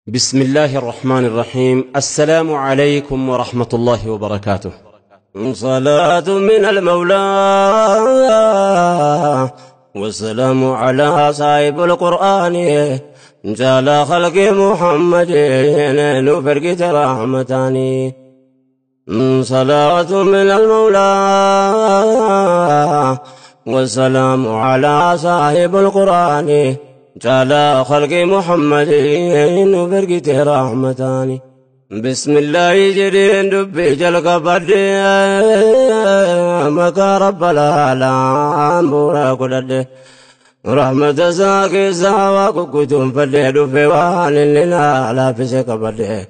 بسم الله الرحمن الرحيم. السلام عليكم ورحمة الله وبركاته. صلاة من المولى والسلام على صاحب القرآن جال خلق محمد نفرقت رحمتاني. صلاة من المولى والسلام على صاحب القرآن جال خلق محمد نفرقت رحمتاني. بسم الله جرين دبي جلق بدي مكا رب العالم بورا قدد رحمة ساكي ساواك كتم فدي دفي وان لنا لا فسك بدي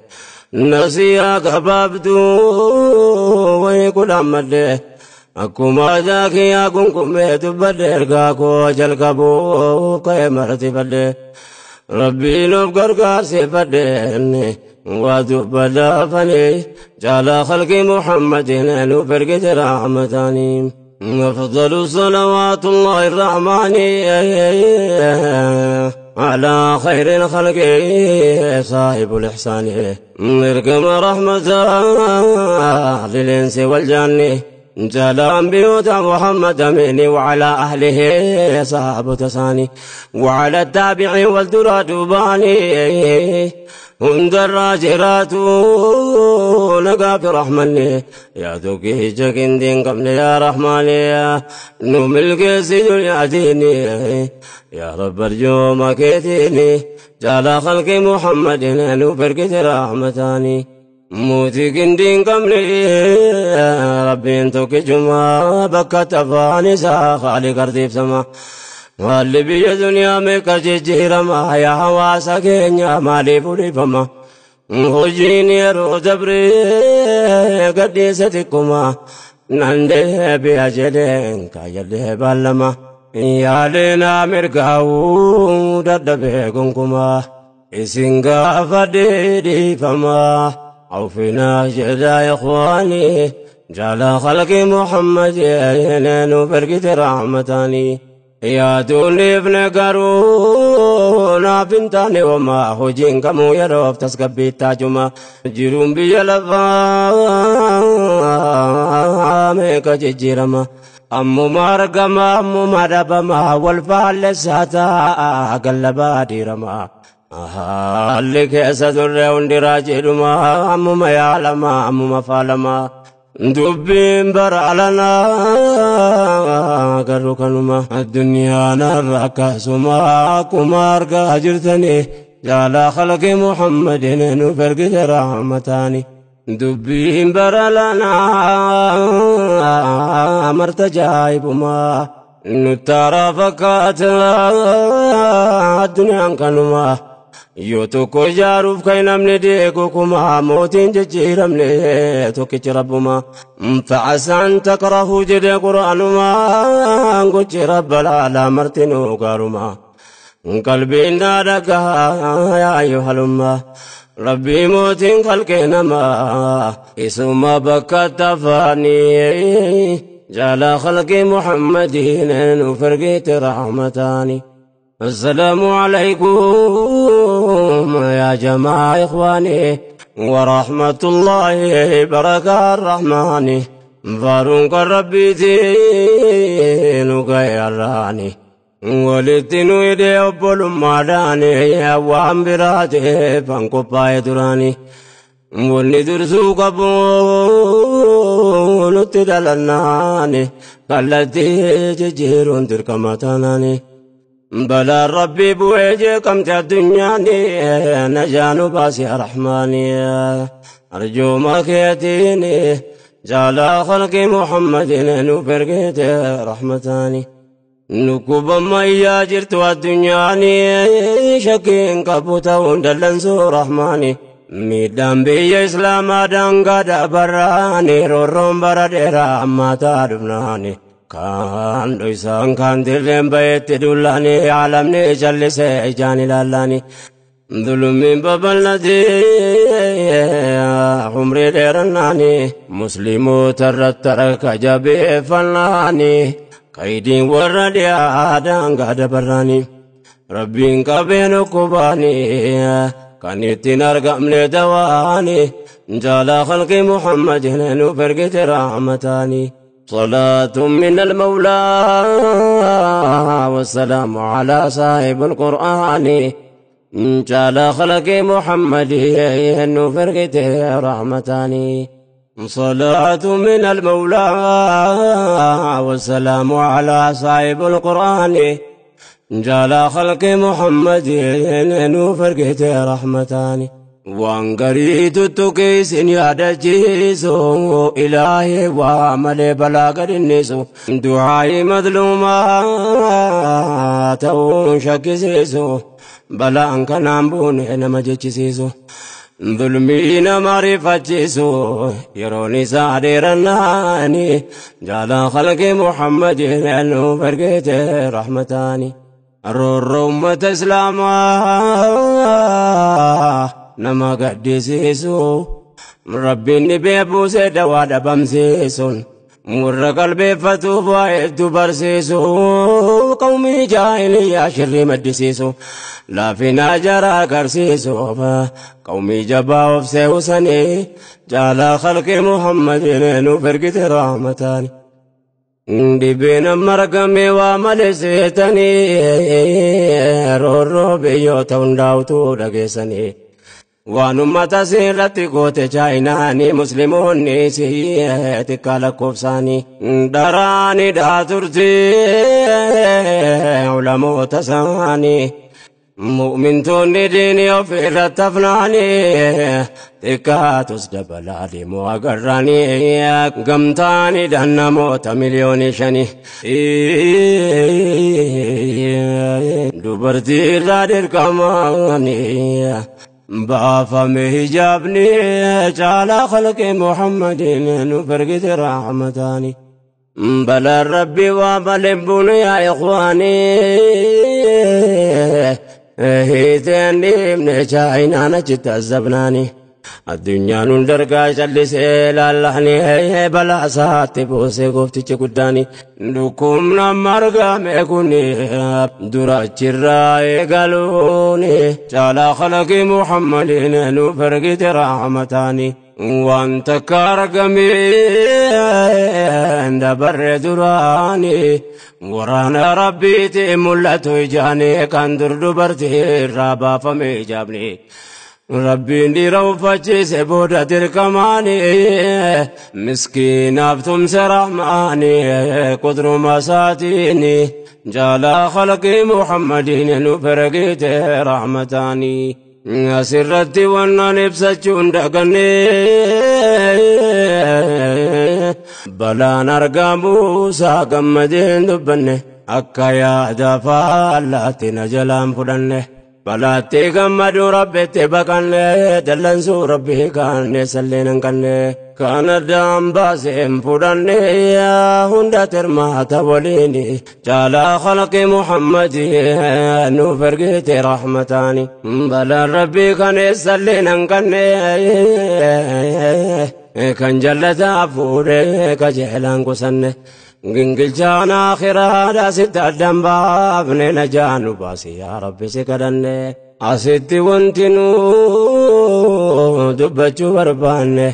نسيا كبابتو ويكل أمدي أكما ذاكي أكون كميت بدي رقاكو جلق بو كيمرتي بدي ربي نبقر قاسي بدي وذب فني جعل خلق محمد نفرقت رحمتاني. أفضل صلوات الله الرحمن على خير الخلق صاحب الإحسان اركم رحمة للإنس والجن جعل بيوت محمد مني وعلى أهله صاحب تساني وعلى التابع والدرات باني هند الراجرات لقى في رحمني يا ذوقي جكندين قبل يا رحمن يا نوم القيس دنيا ديني يا رب ارجو ما كيتيني جعل خلق محمد نفرقت رحمتاني. موتي كندين قبل ربي انتوك جمع بكت فاني ساخالي قرتي سما واللي بيا دنيا ميكا جيجيرما يا حواسا كينيا مالي فولي فما هجيني رو دبري قديستكما نندي بيا جدين كايدي بالما يا لنا مرقاو ددبي كنكما إسنغا فديدي فما عوفنا جدا يا إخواني جعل خلق محمد نفرقت رحمتاني. يا دوني ابن قارونا بنتاني وما هجين كمو يروف تسقبي تاجما جيرون بيلفا ميكا جيرما أمو مارقما أمو ماربما والفال ساتا قلبا ديرما اللي كيسة الرون دراجرما أمو ما يعلما أمو ما فالما دبين برعلنا قرقنما الدنيا نرك سما كمار قاجرتني جعل خلق محمد نفرق رحمتاني. دبين برعلنا مرتجايبما نترى فكات الدنيا كنما يوتوكو جاروف كي نمني ديكوكما موتين ججيرمني توكي ربما فعسى أن تكرهوا جد قرآنما قج رب العالى مرتنو قارما قلبي نادك يا أيها الأمة ربي موتين خلقنا ما اسم بكت فاني جعل خلق محمد وفرقت رحمتاني. السلام عليكم يا جماعة إخواني ورحمة الله بركة الرحمن فارونك ربي تينك يراني ولدتنو يدي أبول ماداني وام براتي فانكو باي دراني ولدرسو قبول تدلناني قلتي ججيرون تركمتاناني بلا ربي بوجه كم الدنيا نجان باسي رحماني أرجو ما كيتيني جعل خلق محمد نفرقت رحمتاني. نكوب ما ياجرت الدنيا شكين كبوتا وندلنسو رحماني ميدان بي إسلام دانغا براني رورم برديرا ما تادبناني كان دويسان كان دلين بيت دولاني عالمني جلسي جاني لالاني ظلمين ببلدي عمري ديرناني مسلمو ترترك جبي فلاني قيدين وردي آدان قاد براني ربين قبين كوباني. Kan ittiin argamne dawaani jaalaa khalqi Muhammadin nuuf ergite rahmataani. صلاة من المولى والسلام على صاحب القرآن جعل خلق محمد فرقته رحمتاني. صلاة من المولى والسلام على صاحب القرآن جعل خلق محمد فرقته رحمتاني. وانقريت التكيس يا دجيسو إلهي وعمل بلاغ النسو دعائي مظلومة شكسيسو بلا أنك نامبون إنما جيسيسو ظلمين معرفتيسو يروني سعديرناني جعل خلق محمد أنه فرقته رحمتاني. الرمة إسلاما nama gaddisiisu rabbiin dhibee buusee dawaa dhabamsiisuun warra qalbeeffatuuf waa hedduu barsiisu qawmii jaahiliyyaa shirrii maddisiisu laafinaa jara agarsiisu qawmii jabaa of seewsanii jaalaa khalqi Muhammadin nuuf ergite rahmataani. Dhibeen amma argame waa malee seetanii roorroo biyyoota hundaa'utu dhageessanii. Waan ummata sirratti goote chaayinaanii musliimoonni xiqqaa lakkoofsaanii daraani dhaa turte ulamoota isaanii mu'mintoonni diinii of irratti hafnaanii xiqqaatus dabalaa deemuu agarraanii gamtaanii dhaan namoota 5,000,000 dubartii irraa dirqamaanii baafame hijaabni caalaa khalqi Muhammadin nuuf ergite rahmataani. Balaa rabbi waa malee buune yaa ikhwaanii hiiteen dhiibne chaayinaan achitti azabnaani. Addunyaan hundargaa callisee laallahni balaa isaatti buusee gooftichi guddaani. Dhukkubni amma argame kuni dura achirraa eegaluuni caalaa khalqi Muhammadin nuuf ergite rahmataani. Waan takka argameen dabarre duraani waraana rabbiitti mul'atu ijaani kan dur dubartii irraa baafame hijaabni. Rabbiin dhiira uffachiise booda dirqamaani miskiinaaf tumse rahmaani qudruma isaatiini jaalaa khalqi Muhammadin nuuf ergite rahmataani. Asirratti wannan ibsachuun daganne balaan argamuusaa gammadeen dubbanne akka yaada faallaatti na jalaan fudhanne. Balaatti gammaduu rabbitti baqanne dallansuu rabbii kaanne salleen hin qabne kan addaan baaseen fudhanne hunda tirmaata waliin caalaa khalqi Muhammadin nuuf ergite rahmataani. Balaan rabbii kaneessalleen hin qabne kan jallataa fuudhee qajeelaan qusanne. Gingilchaan akhiraadha sitti addaan baafne najaa nu baasi yaa Rabbi si kadhanne. Asitti wanti nu dubbachuu barbaanne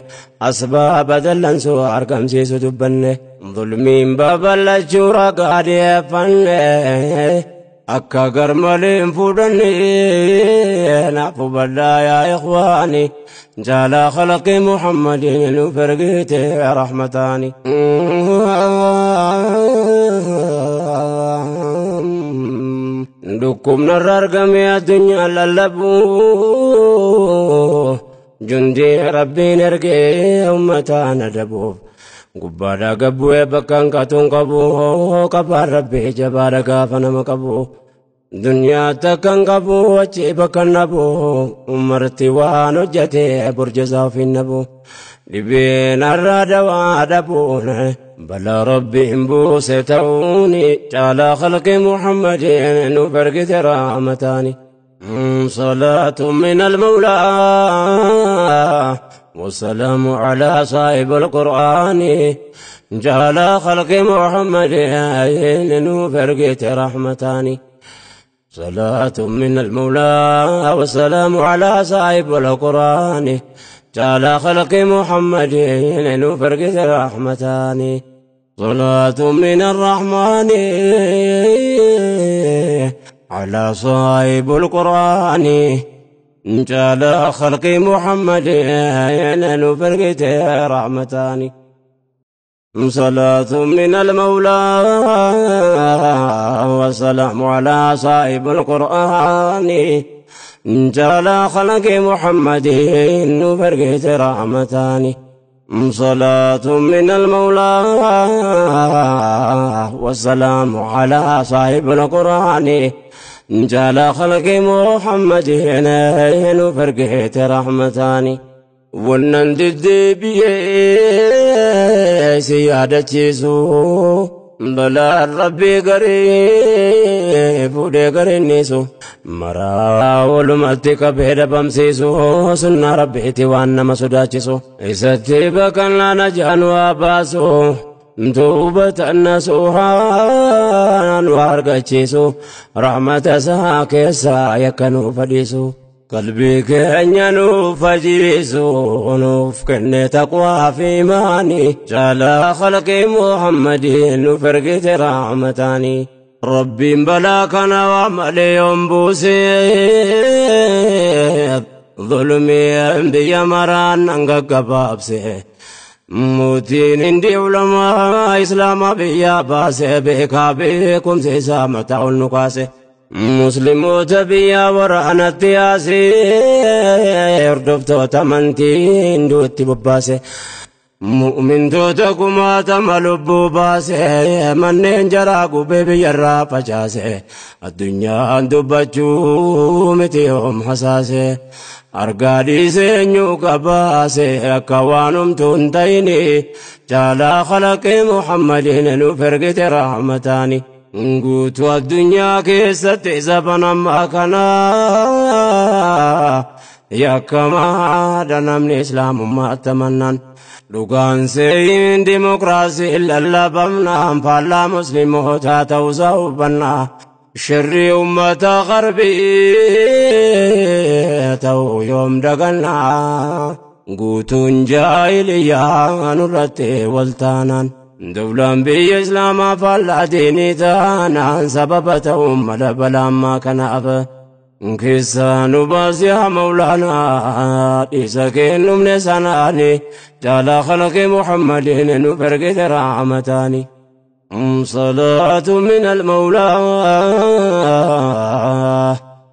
asbaaba dallansuu argamsiisu dubbanne. Zulmiin babal'achuu ragaa dhiyeeffanne akka garmalee hin fuudhanne naaf hubadhaa yaa ikhwaani jaalaa khalqi Muhammadin nuuf ergite rahmataani. Dhukkubni irra argame addunyaa lallabu jundii rabbiin ergee uummataan adabuuf gubbaadhaa gabbu'ee bakka hanqatuun qabu qabaan rabbii jabaadha gaafa nama qabu. Dunyaa takka hin qabu achi bakka hin dhabu umarti waan hojjete burjasaa ofiin dhabu. Dhibeen har'a dawaa dhabuun balaa rabbiin buuse ta'uun caalaa khalqi Muhammadin nuuf ergite rahmataani. صلاة من المولى والسلام على صاحب القرآن جعل خلق محمد نوف رحمتاني. صلاة من المولى والسلام على صاحب القرآن جعل خلق محمد نفرق رحمتان صلاة من الرحمن على صاحب القرآن جعل خلق محمد نفرق رحمتان صلاة من المولى والسلام على صاحب القرآن جعل خلق محمد نفرقت رحمتان صلاة من المولى والسلام على صاحب القرآن جعل خلق محمد نفرقت رحمتان ونندد سيادة بلا ربي قريب ودي قرينيسو مرا ولمتك بهد بمسيسو سنة ربيتي وانا مسوداتيسو إستي بكنا نجان واباسو توبة النسوحان وارقاتيسو رحمة ساكسا يكنو فديسو قلبي كأن فجيسو نوف كن تقوى في ماني جعل خلق محمد نفرقت رحمتاني ربي بلا كان وعمل ينبوسي ظلمي بي مران انقا بابسي موتين عندي علماء اسلام بيا باسي بكا بكم سيسا متاع النقاسي مسلم تبيا ورانا التياسي اردفت وتمنتين دوتي بباسي مؤمن توتكما تملبو باسي منين جراكو بيبي يرا فجاسي الدنيا دبچو متيهم حساسي أرقادي سنيو كباسي أكوانم تنتيني جالا خلق محمد نفرقت رحمتاني guutuu addunyaa keessatti zabana ammaa kana yakkamaadha namni islaamummaa amannaan dhugaan seeyin dimokiraasii lallabamnaan faallaa muslimootaa ta'uusaa hubannaa shirrii ummata qarbii ta'uu yoom dagannaa guutuun jaahiliyyaa nurratti waltaanaan دولان بي إسلاما فلا ديني تانا سبب تهم بلا ما كان أب كيسان باس يا مولانا إسكين من سناني جعل خلق محمد نفرق رحمتاني صلاة من المولى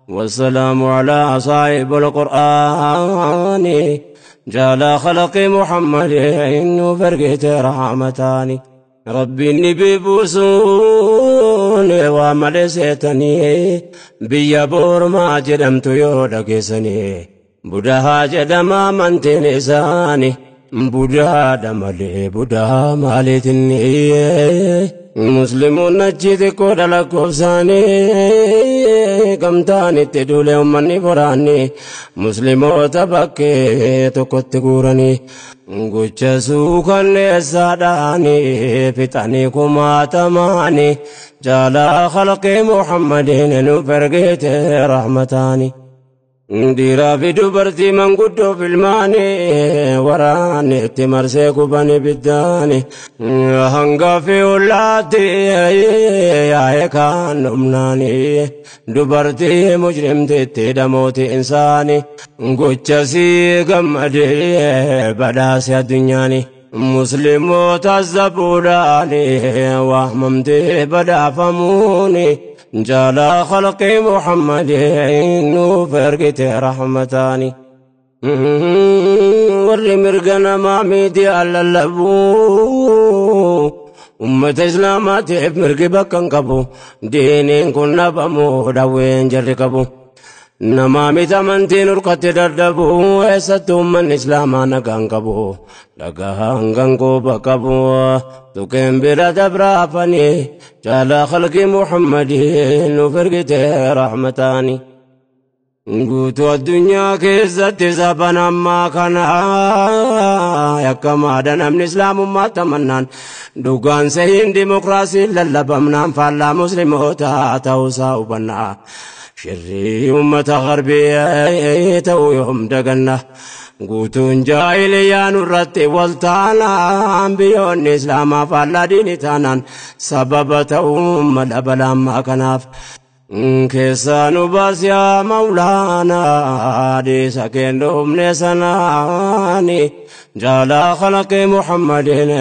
والسلام على صاحب القرآن جعل خلق محمد فرقت رحمتاني ربي النبي بوسون وعمل سيتني بيا بور ما جدمت يودكسني بدها جدما من تنساني بدها دملي بدها مالتني مسلمون نجد كودلا كوفساني كمتاني تدولي أمني فراني مسلمو تبكي تكت قراني قوچ سوكن ساداني فتاني كما تماني جالا خلق محمد نفرقت رحمتاني dhiiraa fi dubartii manguddoo filmaanii waraanni itti marsee kubani biddaani hanga fi ollaatti yaa'ee kaan dhumnaani dubartii mujrimtitti dhamooti insaani gochasii gammadee badhaase addunyaani. Musliimoota zabuudhaani waamamtee badhaafamuuni جالا خلق محمد فرقت رحمتاني ور مرقنا ما ميدي على اللبو أمة إسلامات مرقبا كنكبو دينين كنا بمو دوين جركبو نما متمنتين رقت دردبو ويستو من إسلاما نكنكبو لقهان بكبو تكين بلا دبرافني جالا خلق محمد فرقت رحمتاني. Guutuu addunyaa keessatti saban ammaa kana yakkamaadha namni islaamummaa tamannaan dhugaan sehiin dimokiraasiin lallabamnaan faallaa musliimoota ta'uusaa hubannaa shirrii uummata garbii ta'uu yoom daganna guutuun jaahiliyaa nurratti wal taanaan biyyoonni islaamaa faallaa diinii taanaan sababa ta'uu mala balaa kanaaf. Keessaa nu baas yaa Mawlaanaa dhiisa kennuufne sanaani jaalaa khalaqii Muhammadin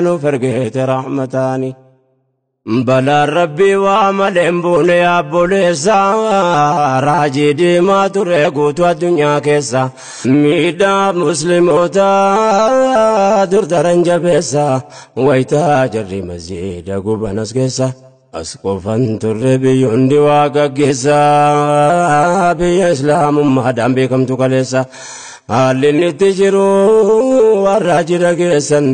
nu fergeete rahmataani. Balaan rabbii waa malee hin buune yaabboleessa raajii diimaa ture guutuu addunyaa keessa miidhaa musliimoota dur daran jabeessa wayitaa jarri masjiida gubanas keessa. As qofan turre biyyoonni waa gaggeessa biyya islaamummaadhaan beekamtu kaleessa haalli inni itti jiru warra jira geessan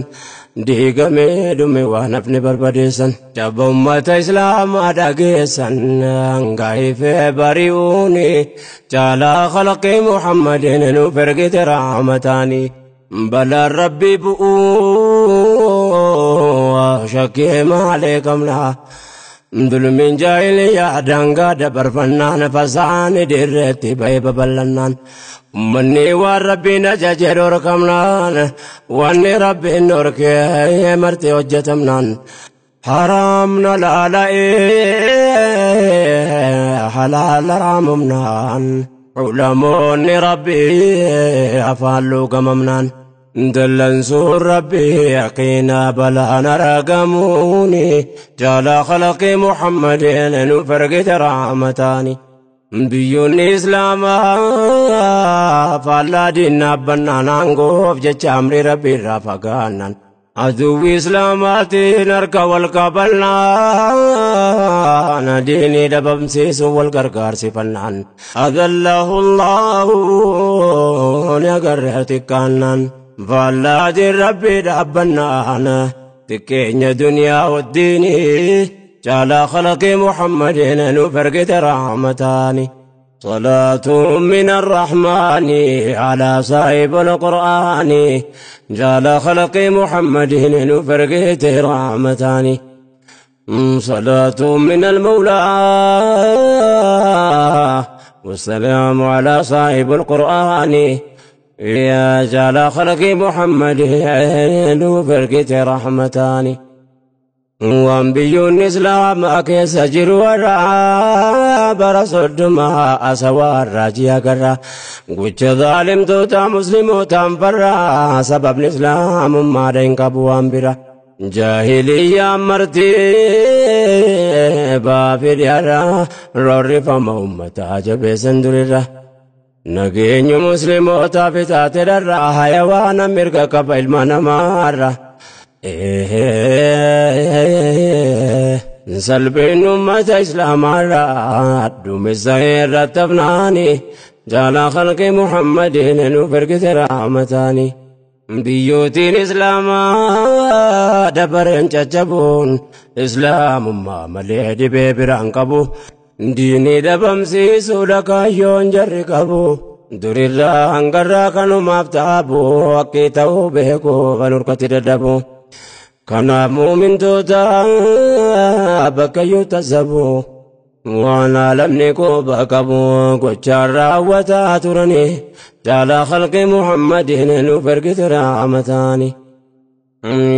diigamee dhume waan hafne barbadeessan jabba ummata islaamaa dhageessan hangaifee bari'uuni caalaa khalaqii Muhammadin nuuf ergite rahmataanii. Balaan rabbii bu'uu shakkii maalee qabna. Dulmiin jaahiliyaa daangaa dabarfannaan fasaani dirreetti ba'ee babal'annaan ummanni waan rabbiin ajaje dhorkamnaan wanni rabbiin dhorkee marti hojjetamnaan haraamna laala'ee halaala raamumnaan ulamoonni rabbii afaan luugamamnaan. Dallansuun rabbii yaqiinaa balaan argamuuni jaalaa khalaqii Muhammadin nuuf ergite rahmataani. Biyyoonni islaamaa faallaa diinaa bannaan aangoof jecha amrii rabbii irraa fagaannan. Aduwwi islaamaatiin harka wal qabannaan diinii dhabamsiisuun wal gargaarsifannaan. Adallahu Allahu ni agarree xiqqaannaan. Faallaatiin rabbii dhaabbannaan xiqqeenya duniyaa wajjiinii caalaa khalaqii Muhammadin nuuf ergite rahmataani. صلاة من الرحمن على صاحب القرآن جعل خلق محمد نفرقته رحمتان صلاة من المولى والسلام على صاحب القرآن يا جعل خلق محمد نفرقته رحمتان. Waan biyyoonni islaamaa keessa jiru warra bara 30 asawaa raajii agarra gocha zaalimtoota muslimootaan farra sababni islaamummaadha hin qabu waan bira jaahiliyyaan marti baafidhiarra roorrifama uummataa jabeessan durirra nageenyu muslimootaaf itaate dharra hayawaana mirga qaba ilma namaarra. Salpheen uummata islaamaarraa duumessa irratti hafnaani jaalaa khalqii Muhammadin nuuf ergite rahmataani. Biyyootiin islaamaa dabareen caccabuun islaamummaa malee dhibee biraan qabu. Diinii dhabamsiisuudha kaayyoon jarri qabu. Durirraa hangarraa kanumaaf taabu akki ta'uu beeku kan hurkatti dadhabu. Kanaaf muumintoota bakka iyyuu tasabu waan alamni quba qabu gochaan raawwataa turani jaalaa khalqii Muhammadin nuuf ergite rahmataani.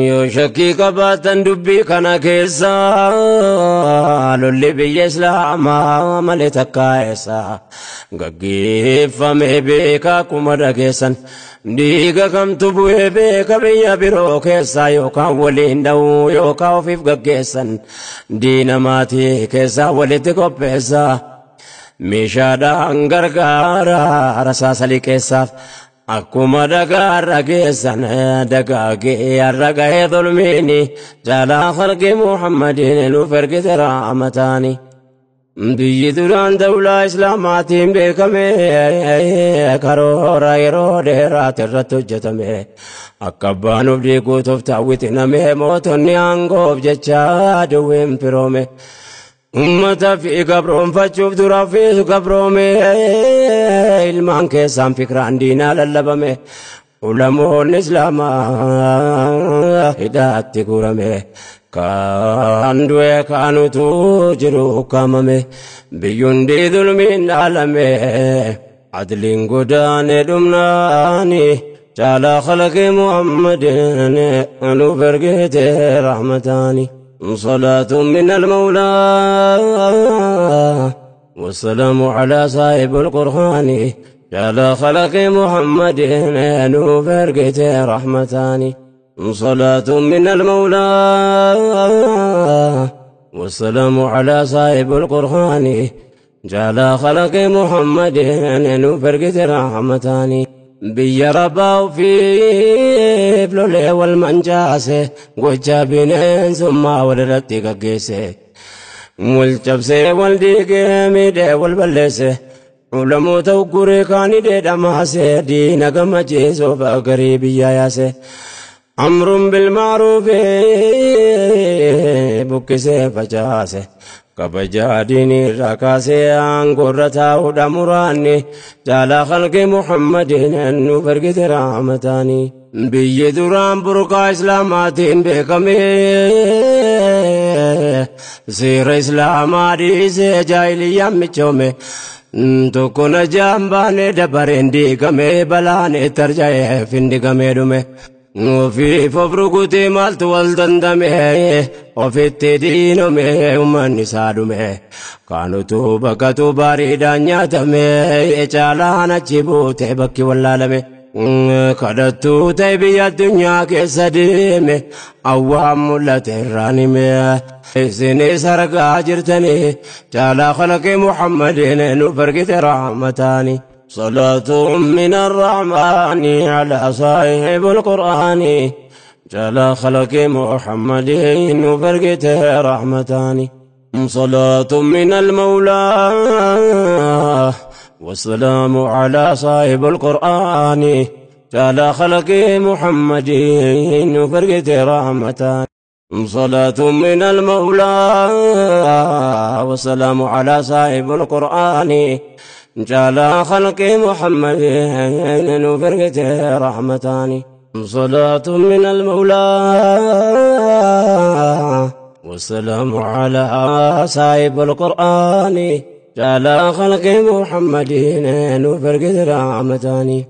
Yoo shakkii qabaatan dubbii kana keessa lolli biyya islaamaa malee takkaa eessa gaggeeffame beekaa akkuma dhageessan dhiiga kamtu bu'ee beeka biyya biroo keessaa yookaan waliin dha'uu yookaan ofiif gaggeessan diina maatii keessaa walitti qopheessa meeshaadhaan gargaara rasaasa liqeessaaf. Akkuma dhagaarra geessan dagaagee har'a gahee zulmiini jaalaa khalqii Muhammadin nuuf ergite rahmataani. Biyyi duraan dawlaa islaamaatiin beekame karoora yeroo dheeraati irratti hojjetame akka abbaan of diiguutuuf taawwitiname mootonni aangoof jecha duwwiin firoome. Ummata fi gabroonfachuuf dura fi gabroome ilmaan keessaan fikraan diinaa lallabame ulamoonni islaamaa hidhaatti guurame kaan du'e kaanutu jiru ukkaamame biyyundi dhulmiin dhaalame adliin godaane dhumnaani caalaa khalaqi Muhammadin nuuf ergite rahmataani. صلاة من المولى والسلام على صاحب القرآن على خلق محمد نوفرقت رحمتان. صلاة من المولى والسلام على صاحب القرآن على خلق محمد نوفرقت رحمتان. Biyya rabbaa ofiif lolee wal mancaase gocha bineensummaa walirratti gaggeesse wal cabsee wal diigee miidhee wal balleesse ulamoota ugguree kaanidhee dhamaase diina gammachiisuuf garii biyya yaase amruun bilmaaruufi buqqisee facaase kabajaa diinii irraa kaasee aangoorra taa'uudha muraanni caalaa khalqi Muhammadin nuuf ergite rahmataani. Biyyi duraan burqaa islaamaatiin beekame seera islaamaa dhiisee jaahiliyyaan michoome tokko najaan baane dabareen diigame balaan itti arja'ee findigamee dhume. Ofiif of rukutee maaltu wal dandame ofitti diinome uummanni isaa dhume kaanutu bakkatu bareedaan nyaatame caalaan achi buute bakki wallaalame kadhattuu ta'e biyya addunyaa keessa deeme awwaan mul'ate irraan hime isinis argaa jirtanii caalaa khalaqi Muhammadin nuuf ergite rahmataani. صلاة من الرحمن على صاحب القرآن جل خلق محمد وفرقته رحمتان. صلاة من المولى والسلام على صاحب القرآن جل خلق محمد وفرقته رحمتان. صلاة من المولى والسلام على صاحب القرآن جعل خلق محمد وفرقته رحمتان. صلاة من المولى والسلام على صاحب القرآن جعل خلق محمد وفرقته رحمتان.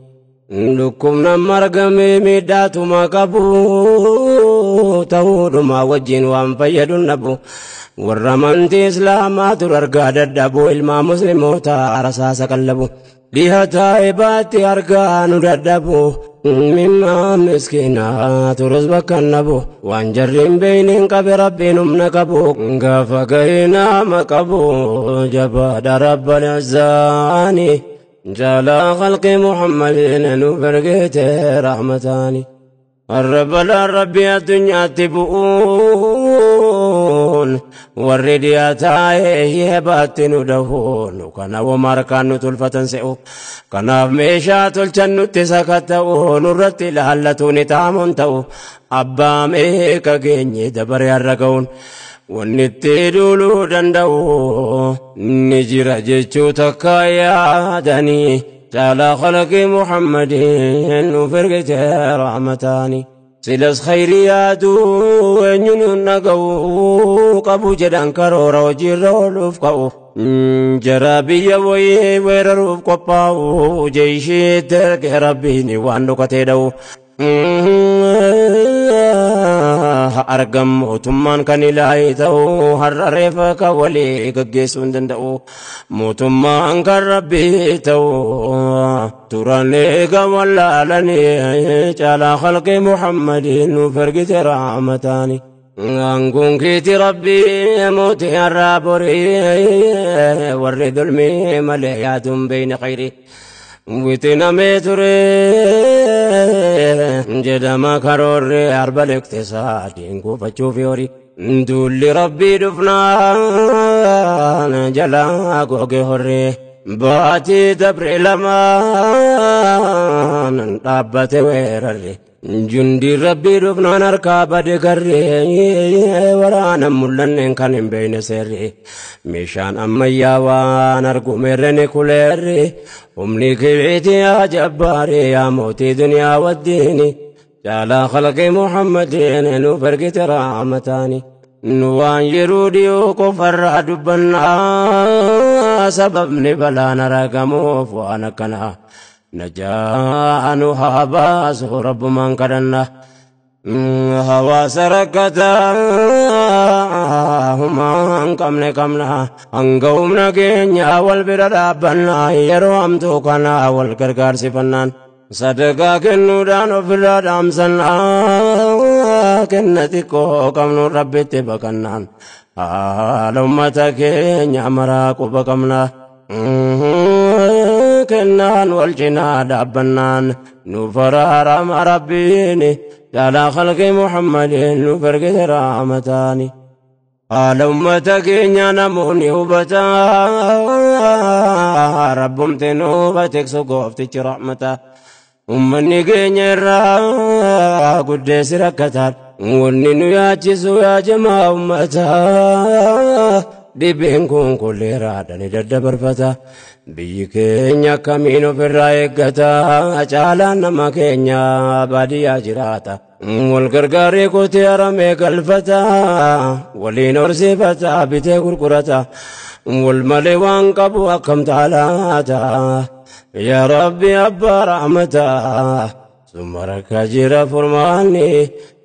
لكم نمرقمي ميدات ما قبو تهود ما وجين وان فيد النبو warra islaamaa dur argaa dadhabu ilmaa musliimoota rasaasa qallabu dhiha taa'ee baatti argaa nu dadhabu mimmaa miskiinaa turus bakka nabu waan jarri hin beeyniin qabe rabbiin humna qabu gaafa gahee nama qabu jabaadha rabbal izzaani jaalaa khalqi Muhammadin nu ergite rahmataani. Arrabalaan rabbii addunyaatti bu'uun warri dhiyaataa baatti nu dhahuun kana wama harkaan nu tolfatan se'u kanaaf meeshaa tolchan nutti sakatta'u nurratti ilaallatu ni taamuun ta'u abbaa meeqa geenye dabaree har'a ga'uun wanni itti duuluu danda'u ni jira jechuu takka yaadanii. على خلق محمد وفرقته رحمتاني. سلس خيريات وين نقو قبو جدان كرور وجير لفقو جرابي وي ويرروف قباو جيشي ترك ربيني وان قتيدو argam mootummaan kan ilaahi ta'u har'a reefa ka walii gaggeessuu hin danda'u mootummaan kan rabbii ta'u turan eega wallaalanii caalaa khalqi Muhammadin nuuf ergite rahmataani. Aangoon keeti rabbii mootii har'a borii warri dulmii malee yaaduun beeyne khayrii. Witinamee ture jedhama karoorri arba liqtisaadiin kuufachuuf horii duulli rabbii dhufnaan jalaa goge horree baatii dabre lamaan dhaabbate weerarri Jundi rabbii dhufnaan harkaa bade garree waraana mul'anneen kan hin beekne seerri meeshaan ammayyaa waan argumerre ni kuleerri humni kibiiti yaa jabbaari yaa mootii duniyaa waddiini caalaa khalqii Muhammadiin nuuf ergite rahmataani. Nu waan yeroo dhiyoo qofarraa dubbannaa sababni balaan argamuuf waan akkanaa. نجاء نهاباس رب من كرنا هوا سركتا هما كمنا كمنا أنقومنا كينيا والبرد يرو أمتوكنا والكركار سفنان صدقا كنودان وفراد أمسنا كنتكو كمن ربي تبكنان آلومتا كينيا مراكو بكمنا كنان والجنا دابنان نفرار ما ربيني على خلق محمد نفرق رحمتاني قال أمتك يا نموني وبتا ربهم تنوبتك سقوفتك رحمته أمني كينيا را قدس ركتات وني يا يا جماعة أمتا dhibeen kun kolleeraadhaan daddabarfata biyyi keenya akkamiin ofirraa eeggata caalaan nama keenya baadiyyaa jiraata wal gargaaree qotee haramee galfata waliin horsiifata bitee gurgurata wal malee waan qabu akkam taalaata yaa rabbi abbaa rahmata summa rakka jira furmaanni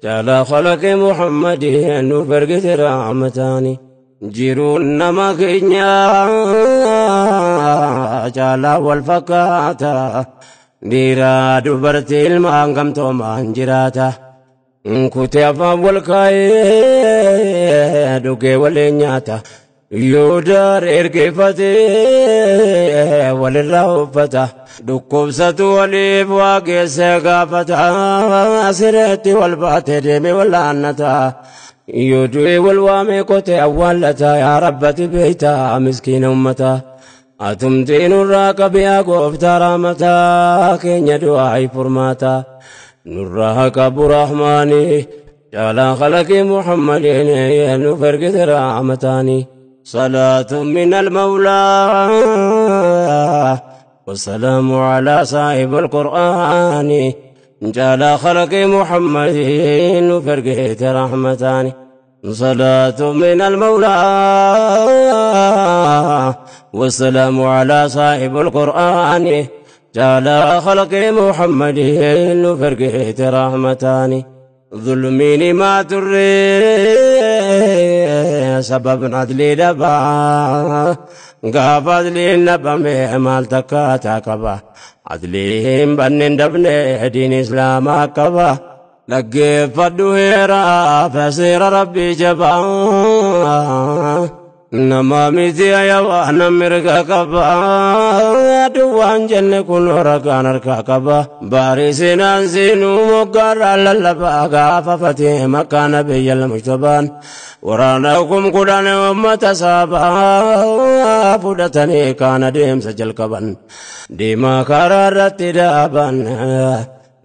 caalaa khalaqi Muhammadin nuuf ergite rahmataani. Jiruun nama keenya caalaa wal fakkaata dhiiraa dubartii ilmaan gamtoomaan jiraata kutee afaan wal kaa'ee dhugee waliin nyaata yoo daar ergeeffatee walirraa uffata dhukkubsatu waliif waa geessee gaafata sireetti wal baatee deemee wallaannata. يدعي والوامي قتي أولتا يا ربتي بيتا مسكين أمتا أتمتين الراقب يا قفت رامتا كين يدعي فرماتا نراك أبو رحماني جعل خلق محمد نفرق رحمتاني صلاة من المولى والسلام على صاحب القرآن جعل خلق محمد فرقت رحمتان صلاة من المولى والسلام على صاحب القرآن جعل خلق محمد فرقت رحمتان ظلميني ما تري سبب عدلي دبا قاف عدلي نبا مال تكاتا قبا عدلين بنين دبني دين إسلام قبا لقي فدوهيرا فسير ربي جبا نما ميتي يا وانا مرقا قبا دوان جنة كل ركان ركا قبا بارسين انزينو مقر للبا قافتي مكان بي المجتبان ورانا كم قدان أمة سابا فدتني كان ديم سجل قبن ديما قرارت دابن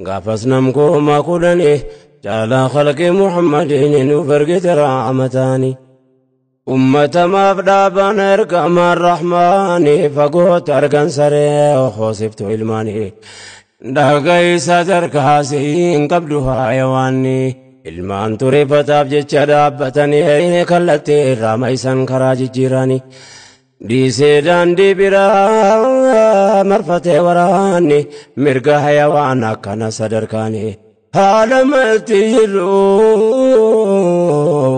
قافزنم كوما قدني جعل خلق محمد نفرقت رحمتاني أمة ما فدابن ارقم الرحمن فقوت أرقن سري وخوصفت علماني دقيس تركاسين قبلها حيواني ilmaan tureeffataaf jecha dhaabbatanii kallattii irraa maisan karaa jijjiiranii dhiisee daandii biraa marfatee waraanni mirga hayawaan akkana sadarkaanii haala malti jiru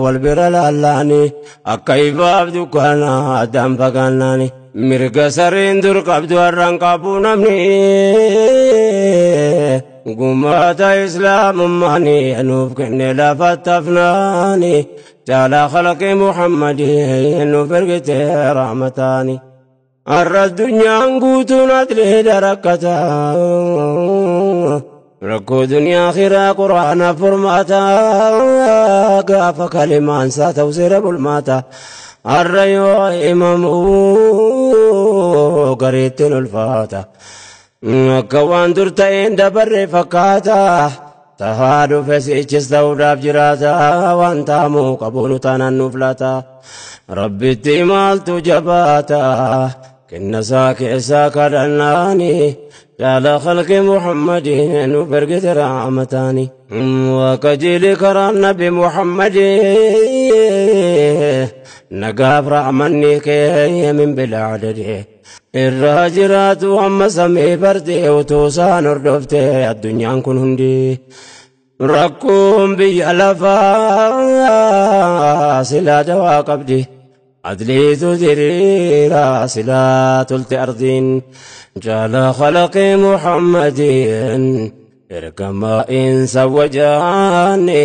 wal bira laallaanii akka ifaaf dukkaana addaan fagaannaani mirga sareen dur qabdu har'aan qabu namni قمات إسلام ماني نوف كن لا فتفناني تعالى خلق محمد نفرقت رحمتاني الدنيا نقوت ندري دركتا ركو دنيا خيرا قرآن فرماتا قاف كلمان ساتوسير بالماتا الريو إمام قريت الفاتا Akka waan dur ta'een dabarre fakkaata. Tahaa dhufe sichis ta'uudhaaf jiraata waan taamuu qabuunu taanaan nuuf laata. Rabbitti maaltu jabaata kennasaa keessaa kadhannaani jaala khalqi Muhammadin nuuf ergite rahmataani. Waaqa jili karaa nabi Muhammadin nagaaf rahmanni kee min bilaa adadi. Irraa jiraatu amma samii bardee utuu isaan hordofte addunyaan kun hundi. Rakkoon biyya lafaa silaa dawaa qabdi. Adliitu diriira silaa tolte ardiin. Jaala khalaqi Muhammadin ergamaa insa wajaanni.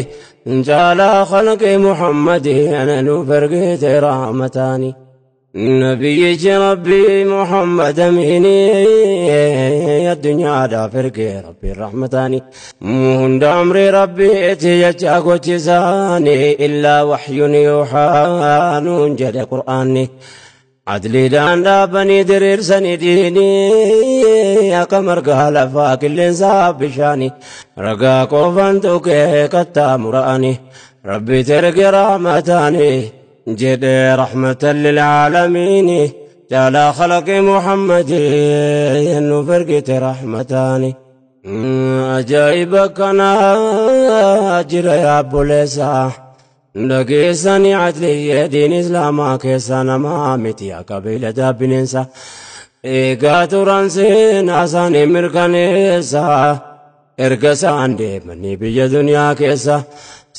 Jaala khalaqi Muhammadin nuuf ergite rahmataani. نبي ربي محمد أميني الدنيا دا فرقي ربي الرحمتاني مهند أمري ربي اتيجاك وتزاني إلا وحي يوحى ننجد قرآني عدلي دان دابني درير سنديني يا قمر قال فاك اللي انصاب بشاني رقا قوفان توكي كتامراني ربي ترقي رحمتاني جد رحمة للعالمين جعل خلق محمد فرقة رحمتاني أجايبك أنا أجر يا بوليسا لقيساني عدلي دين إسلاما كيسانا ما متي يا قبيلة دابننسا إيقاتو رانسين أساني مركانيسا إرقسان ديمني بيا دنيا كيسا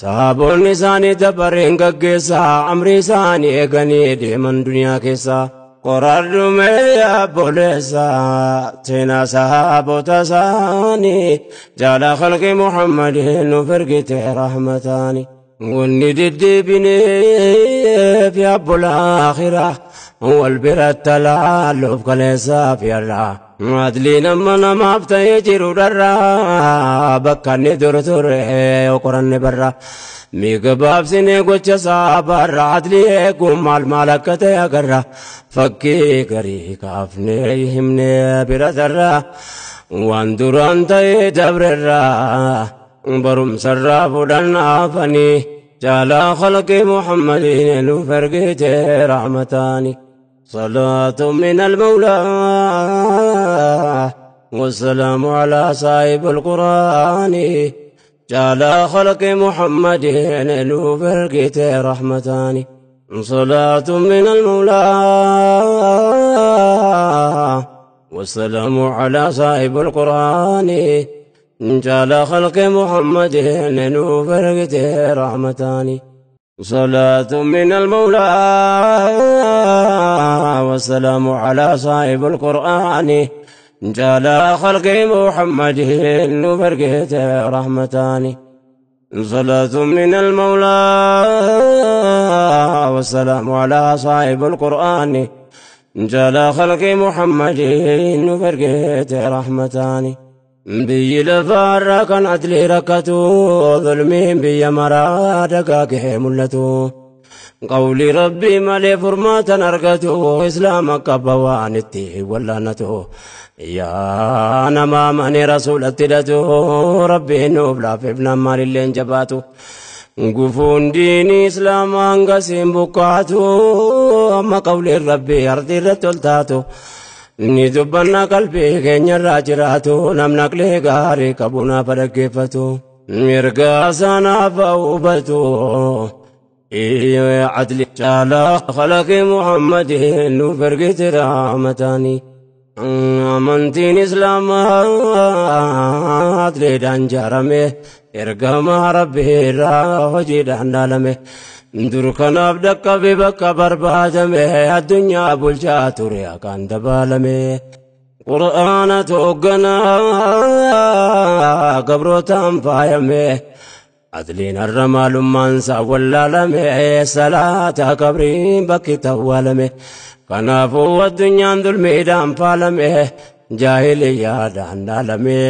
Sahaboonni isaanii dabareen gaggeessaa amrii isaanii eeganii deeman duniyaa keessa. Qoraadhumee obboleessaa seenaa sahaabota isaanii jaala khalqi Muhammadin nuuf ergite rahmataani. Wanni deddeebineef yaabbola akhiraa wal biratti laalluuf kaleessaaf yallaa. Adliin amma namaaf ta'ee jiru dharraa bakka inni dur ture yoo qoranne barra. Miiga baabsinee gocha saabarra adlii eeguun maal maal akka ta'e agarra. Fakkii garii kaafnee himnee bira darra. Waan duraan ta'ee dabrerra barumsarraa fudhannaafanii jaalaa khalqi Muhammadiin nuuf ergite rahmataani. صلاة من المولى والسلام على صاحب القرآن جعل خلق محمد نوفرقت رحمتان. صلاة من المولى والسلام على صاحب القرآن جعل خلق محمد نوفرقت رحمتان. صلاة من المولى والسلام على صاحب القرآن جعل خلق محمد نفرقت رحمتان. صلاة من المولى والسلام على صاحب القرآن جعل خلق محمد نفرقت رحمتان. Biyyi lafaarra kan adli rakkatu zulmiin biyya maraa dagaagee mul'atu. Qawli rabbii malee furmaatan argatu islaama qaba waan itti wallaanatu. Yaa nama amane rasuulatti hidhatu rabbiin nuuf laafeef namaalillee hin jabaatu. Gufuun diinii islaamaa hangasiin buqqaatu amma qawliin rabbii ardii irratti ol taatu. Ni dubbanna qalbii keenyarraa jiraatu namni aqlee gaarii qabu naaf dhaggeeffatu. Mirga sanaaf hubatu. Adli caalaa khalaqi Muhammadin nuuf ergite rahmataani. Amantiin Islaamaa adliidhaan ijaarame ergama Rabbii irraa hojiidhaan dhaalame. Dur kanaaf dhaqqabe bakka barbaadame addunyaa bulchaa ture akkaan dabaalame. Qur'aana toogganaa gabrootaan faayame. Adliin har'a maalummaan isaa wallaalame salaata qabriin bakki tawwaalame. Kanaafuu addunyaan dulmiidhaan faalame jaahiliyyaadhaan dhaalame.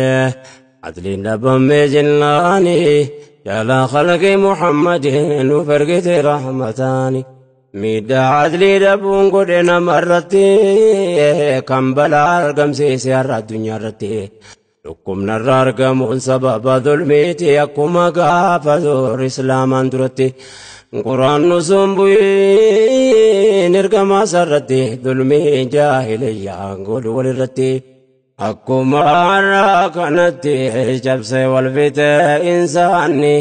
Adliin dhabame jennaani jala khalqi Muhammadin nuuf ergite rahmataani. Miidhaa adlii dhabuun godhe namarratti kan balaa argamsiise har'a addunyaa irratti. Dhukkubni irraa argamuun sababa dhulmiiti akkuma gaafa dur islaamaan duratti. Quraannu sun bu'iin ergamaa sarratti dhulmii jaahiliyyaan godhu walirratti. Akkuma har'a kanatti cabsee wal fixe insaanni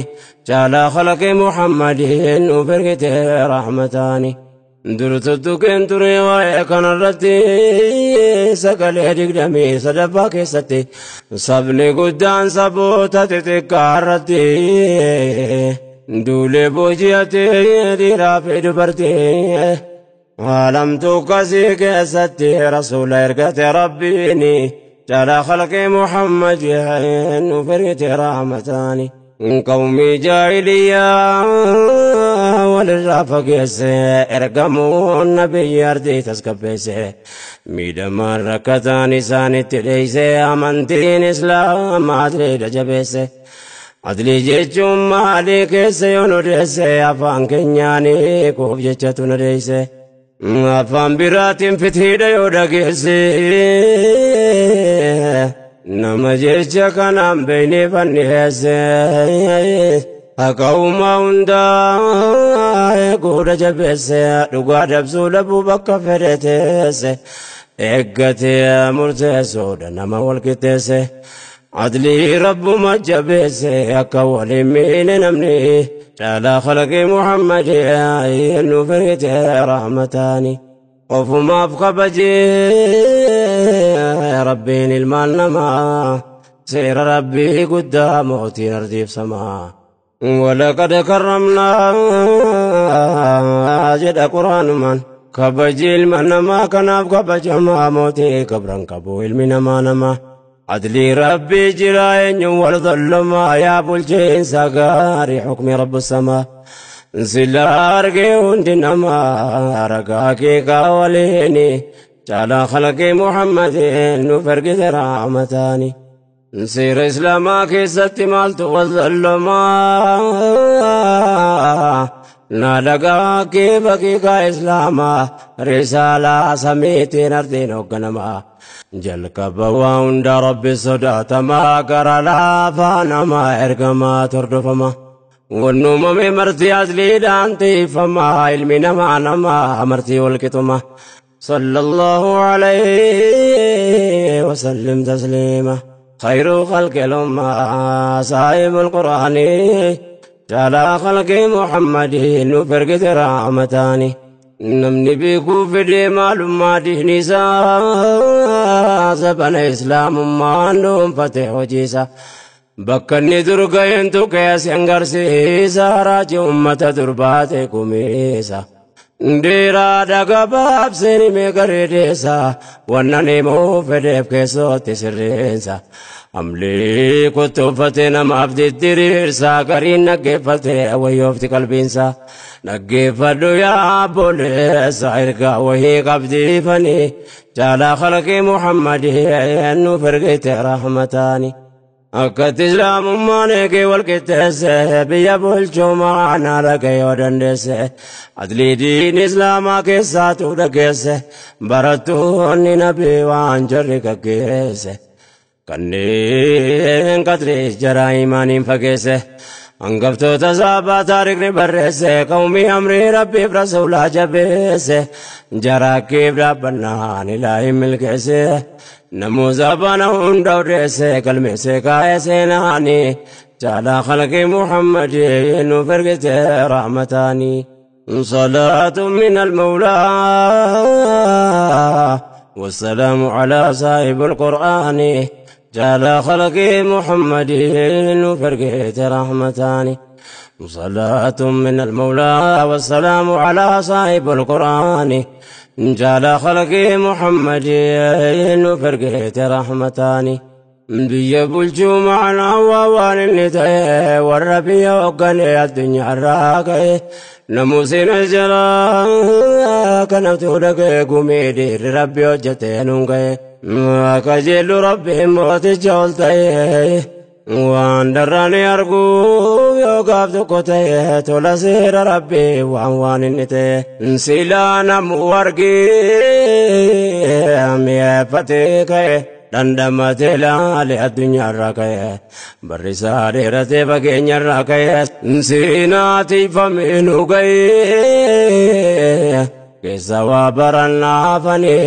caalaa khalaqi Muhammadiin nuuf ergite rahmataani. Durtuttuqeen ture waa'ee kanarratti sagalee 23ffaa keessatti sabni guddaan saboota xixiqqaa irratti duulee booji'atee dhiiraa fi dubartii. Alamtu kasii keessatti rasuula ergate rabbiini caalaa khalqi Muhammadiin nuuf ergite rahmataani. Qawmii jaahiliyyaa walirraa fageesse ergamuun nabiyyi ardii tasgabbeesse miidhamaan rakkataan isaanitti dheeyse amantiin islaamaa adliidha jabeesse. Adlii jechuun maalii keessa yoo nu deesse afaan keenyaanii kuuf jechatu nu deesse. Afaan biraatiin fitiidha yoo dhageesse. Nama jecha kanaan beeynee fanniheesse haqa uumaa hundaa eeguudha jabeesse dhugaa dabsuu dhabuu bakka fedhe teesse eeggatee murteessuudha nama wal qixxeesse adlii rabbuma jabeesse akka waliin miine namni caalaa khalaqi Muhammadii nuuf ergite rahmataani. Ofumaaf kabajee rabbiin ilmaan namaa seera rabbii guddaa mootiin ardiif samaa. Walaqad karramnaa jedha quraanumaan kabaji ilma namaa kanaaf kabajamaa mootii kabran qabu ilmi namaa namaa. Adlii rabbii jira eenyuun wal zallumaa yaa bulchiinsa gaarii xukmi rabbu samaa. Sila argee hundi namaa ragaa kee waliini caalaa khalaqii Muhammadiin nuuf ergite rahmataani. Seera islaamaa keessatti maaltu wal zallumaa na dhagaa kee baqiiqaa islaamaa risaalaa samiitiin ardiin hoogganamaa. Jalqaba waa hunda rabbi sodaatamaa gara laafaa namaa ergamaa tordofama. Wannuumame marti asliidhaan tiifamaa ilmi namaa namaa marti walqixuma. Sallallahu alayhi wasallim tasliima. Khayru khalqi lummaa saahibul quraani. Caalaa khalqi Muhammadii nuuf ergite rahmataani. Namni beekuu fedhee maalummaa diinii isaa sabana islaamummaan dhuunfate hojiisa. Bakka inni dur ga'eentu keessa agarsiisa raajii uummata durbaate kumiisa. Dhiiraadha gabaabseen himee gareedeessa wannan himuu fedheef keessootti sirreessa. Amlii kottoofate namaaf diddiriirsa gariin dhaggeeffate wayyoofti qalbiinsa. Dhaggeeffadhu yaa obboleessa ergaa wahii qabdiifanii caalaa khalqii Muhammadii nuuf ergite rahmataani. Akkatti islaamummaan eegee wal qixxeesse biyya bulchuu maanaa dhaga'ee yoo dandeesse adlii diin islaamaa keessaatu dhageesse barattoonni nabii waan jarri gaggeesse kanneen qadrii jaraa imaaniin fageesse hangaftoota saabaa taarikni barreesse qawmii amrii rabbiif rasuulaa jabeesse jaraa keef dhaabbannaan ilaahin milkeesse. Namuuza bana hunda odeesse galmeesse kaa'ee seenaani caalaa khalqii Muhammadii nuuf ergite rahmataani. صلاة من المولى والسلام على صاحب القرآن جعل خلق محمد فرقت رحمتان. صلاة من المولى والسلام على صاحب القرآن جعل خلق محمد فرقت رحمتان. Biyya bulchuu ma'anaa waa waan inni ta'e warra biyya hoogganee addunyaarraa ka'e namuusin jala kanatu dhaga'e gumii dhiirri rabbi hojjete nuun ga'e akka jeellu rabbiin mooticha ol ta'e waan darraani arguu yoo gaaf tokko ta'e tola seera rabbii waan waan inni ta'e silaa namu argee mi'eeffatee ka'e. Dhandhamatee laale addunyaarraa ka'e barri isaa dheeratee fageenyarraa ka'e seenaa tiifamee nu ga'e keessa waa barannaafanii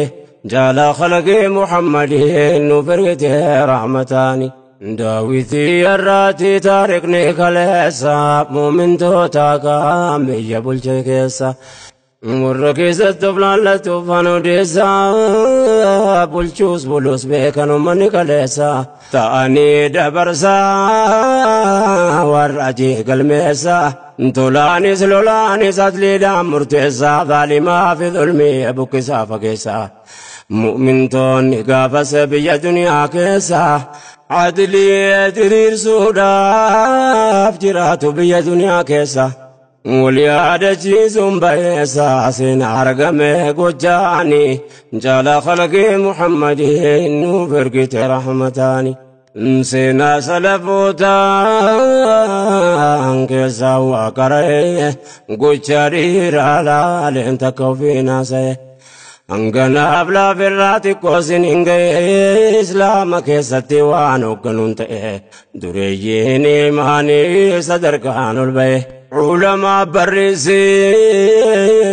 jaala khalaqee Muhammadin nu firgite rahmataani. Daawitii irraatti taarikni kaleessa muumintoota kaan biyya bulche keessa. Warra keessatti of laallatuuf an odeessa bulchuus bulus beekan uummanni kaleessa ta'anii dabarsaa warra ajii galmeessa tolaanis lolaanis atliidhaan murteessaa zaalimaa fi zulmii buqqisaa fageessa mu'mintoonni gaafas biyya duniyaa keessa adlii diriirsuudhaaf jiraatu biyya duniyaa keessa. Waliyaadachiisuun bayeessa seenaa argame gochaani jaala khalqii Muhammadin nuuf ergite rahmataani. Seenaa salafootaan keessaa waa qara'e gocha dhiiraa laaleen takka ofii naasa'e. Hanganaaf laafirraa xiqqoo sin hin ga'e islaama keessatti waan hoogganuun ta'e dureeyyiin imaanii sadarkaan ol ba'e. Ulamaa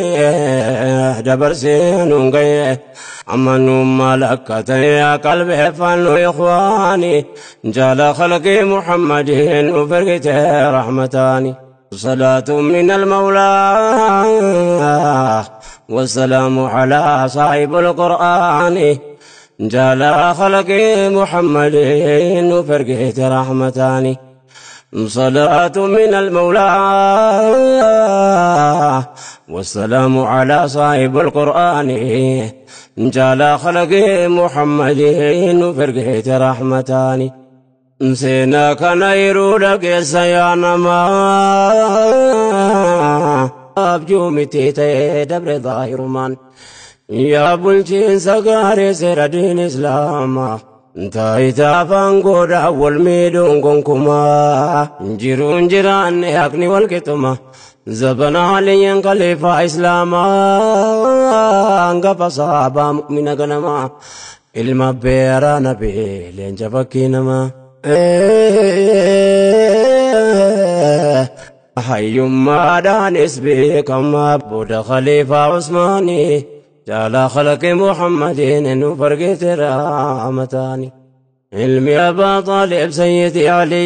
barreessee dabarsee nuun ga'e amanummaa lakka ta'e qalbeeffannu ikhwaani jaala khalqii Muhammadin nuuf ergite rahmataani. صلاة من المولى والسلام على صاحب القرآن جال خلق محمد وفرقه رحمتان. صلاة من المولى والسلام على صاحب القرآن جال خلق محمد وفرقه رحمتان. Seenaa kana yeroo dhageessa yaa namaa abjuu miti ta'ee dabre zaahirumaan yaa bulchiinsa gaarii seera diin islaamaa taayitaa afaan godhaa wal miidhuun gonkumaa jiruun jiraanne haqni wal qixxuma zabana aliyyan khaliifaa islaamaa hangafa sahabaa mu'mina ganamaa ilma beeraa nabii leenca fakkii namaa. Hayyummaadhaanis beekamaa booda khaliifaa Usmaanii jaala khalaqi Muhammadiin nuuf argite rahmataani. Ilmi Abbaa Xaalib Sayyidi Aliin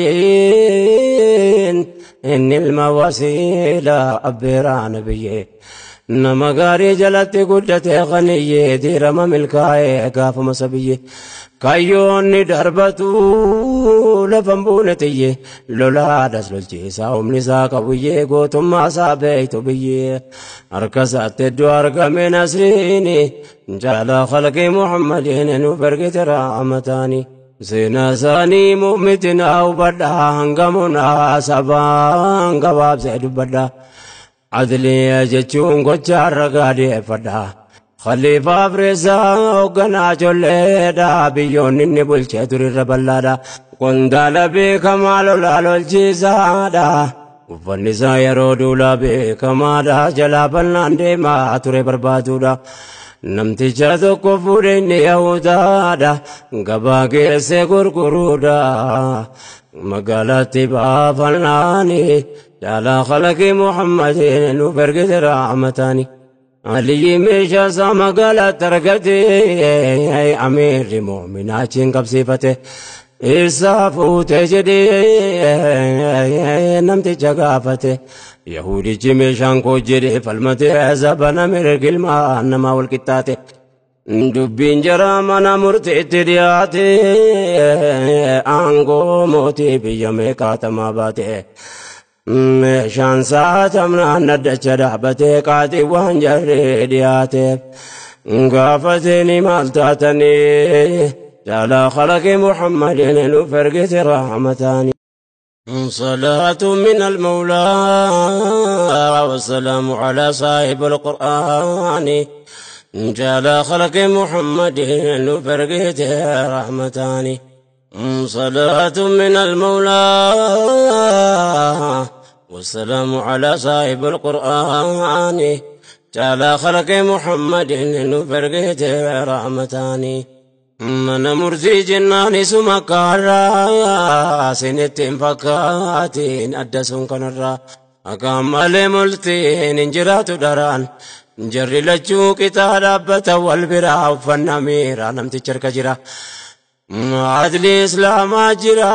inni ilma wasiilaa abbeeraa nabiyyee. Nama gaarii jalatti guddatee qaniyyee diirama milkaa'ee gaafuma sabiyyee. Kayyoonni darbatu lafan buune xiyye lolaadhas lolchiisaa humni isaa qabuyyee gootummaa isaa beektu biyyee harka isaatti iddoo argame nasriini jaala khalqii Muhammadiin nuuf ergite rahmataani. Seenaa isaanii mu'mitinaa hubadhaa hangamunaa sabaan gabaabsee dubbadhaa. Adliya jechuun gocha ragaa dhiyeeffadha. Khaliifaa Fireesaa hoogganaa ijoolleedha. Biyyoonni inni bulchee turirra bal'aadha. Qondaala beekamaa lolaa lolchiisaadha. Uffanni isaa yeroo duulaa beekamaadha. Jalaa bal'aan deemaa ture barbaaduudha. Namticha tokko fuudhe inni Yahudaadha. Gabaa geessee gurguruudha. Magaalaatti baafannaani. Jaala khalaqii Muhammadin nuuf ergite rahmataani. Aliyyi meeshaa isaa magaalaatti argate amiirri mu'minaa achiin qabsiifate. Isaa fuute jedhee namticha gaafate. Yahudichi meeshaan koo jedhee falmate zabana mirga ilmaan namaa wal qixxaate. Dubbiin jara mana murtiitti dhiyaate aangoo mootii biyya meeqaatamaa baate. Meeshaan saatamnaan addacha dhaabatee qaaxii waan jarree dhiyaateef gaafatee maal taatanii jaala khalaqi Muhammadin nuuf ergite rahmataani. صلاة من المولى والسلام على صاحب القرآن جال خلق محمد nuuf ergite rahmataani. صلاة من المولى والسلام على صاحب القرآن جال خلق محمد nuuf ergite rahmataani. Mana murtii jennaan isuma kaarraa sinitti hin fakkaatiin adda sun kanarraa akka malee murtiin hin jiraatu daraan jarri lachuu qixaa dhaabbata wal biraa uffannaa miiraa namtichi harka jira. Adli islaamaa jira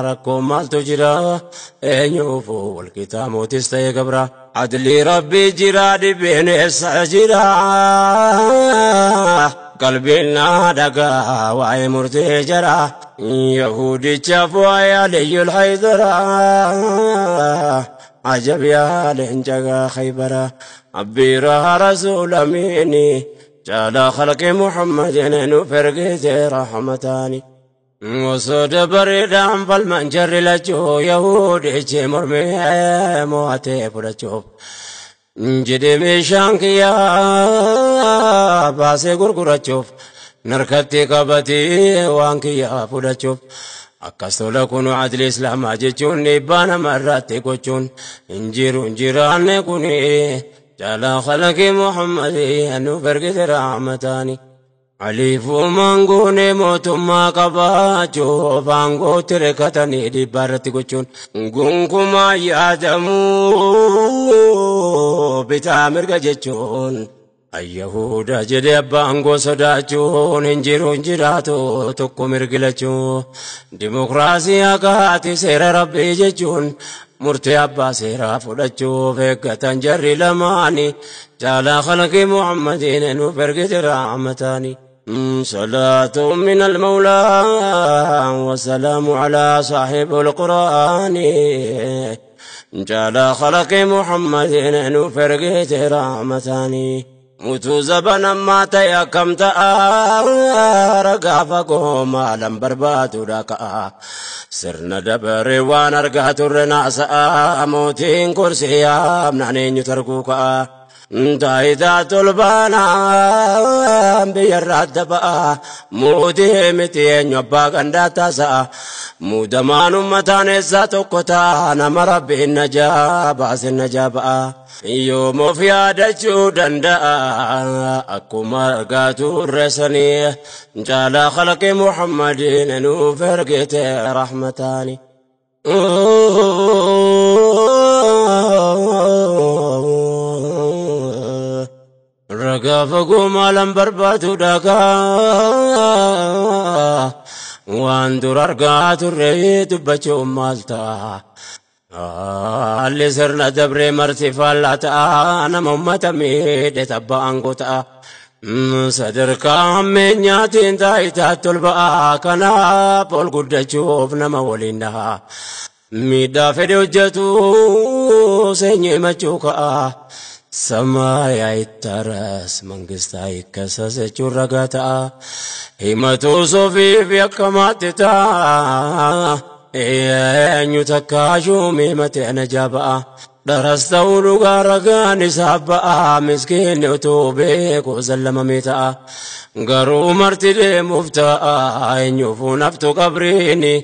rakkoo maaltu jira eenyuufuu walqixaa mootis ta'e gabra. Adli rabbii jira dhibeen eessa jira qalbiin naa dhagaa waa'ee murtee jara yahudichaaf waa'ee aliyyul haydara ajab yaa leenca khaybara abbiiraa rasuula miini جعل خلق محمد نفرقت رحمتاني وصد بريدان فالمنجر لجو يهود مرمي مواتي فلجوف جدي ميشانك يا باسي غرغرچوف نركتي قبتي وانك يا فلجوف akkas tola kunu adli islaamaa jechuun dhiibbaa namarratti gochuun hin jiru hin jiraanne kuni جعل خلق محمد نفرقت رحمتاني عليف مانغوني موتما قباچو فانغو تركتني دبارت gochuun gonkumaa yaadamuu bitaa mirga jechuun ayyahuda jedhe abbaan goo sodaachuun hin jiru hin jiraatu tokko mirgilachuu dimokiraasii haqaati seera rabbii jechuun murtee abbaa seeraa fudhachuuf eeggatan jarri lamaani jaalaa khalqi muhammadiin nuuf ergite rahmataani. صلاة من المولى والسلام على صاحب القرآن جعل خلق محمد نفرقت رحمتاني Utuu zabana ammaa ta'e akkam ta'a ragaa fagoo maalan barbaadudha ka'a. Sirna dabaree waan argaa turre naasa'a mootiin kursii yaamnaan eenyu targuu ka'a. Taayitaa tolbaanaa biyyarraa adda ba'a mootii miti eenyu abbaa gandaa taasa'a. Muudamaan uummataan eessaa tokko ta'a nama rabbiin najaa baasin najaa ba'a. Yoom of yaadachuu danda'a akkuma argaa turre sanii jaalaa khalqi Muhammadiin nuuf ergite rahmataani. Ragaa fagoo maalan barbaadu dhagaa waan dur argaa turre dubbachuun maal ta'a. Haalli sirna dabree marti faallaa ta'a nama uummata miidhe tabba aangoo ta'a. Sadarkaa hammeenyaatiin taayitaatti ol ba'a kanaaf ol guddachuuf nama waliin dhaha. Miidhaa fedhe hojjetu seenyee machuu ka'a. ሰማይ አይታረስ መንግስት አይከሰስ jechuun ragaa ta'a. Himatu sofiif yakkamaatti ta'a. Eenyu takka shuumii matee najaa ba'a. Dharas ta'uu dhugaa ragaan isaaf ba'a. Miskiinni utuu beeku sallamamee ta'a. Garuu marti deemuuf ta'a. Eenyuufuu naftu qabriini.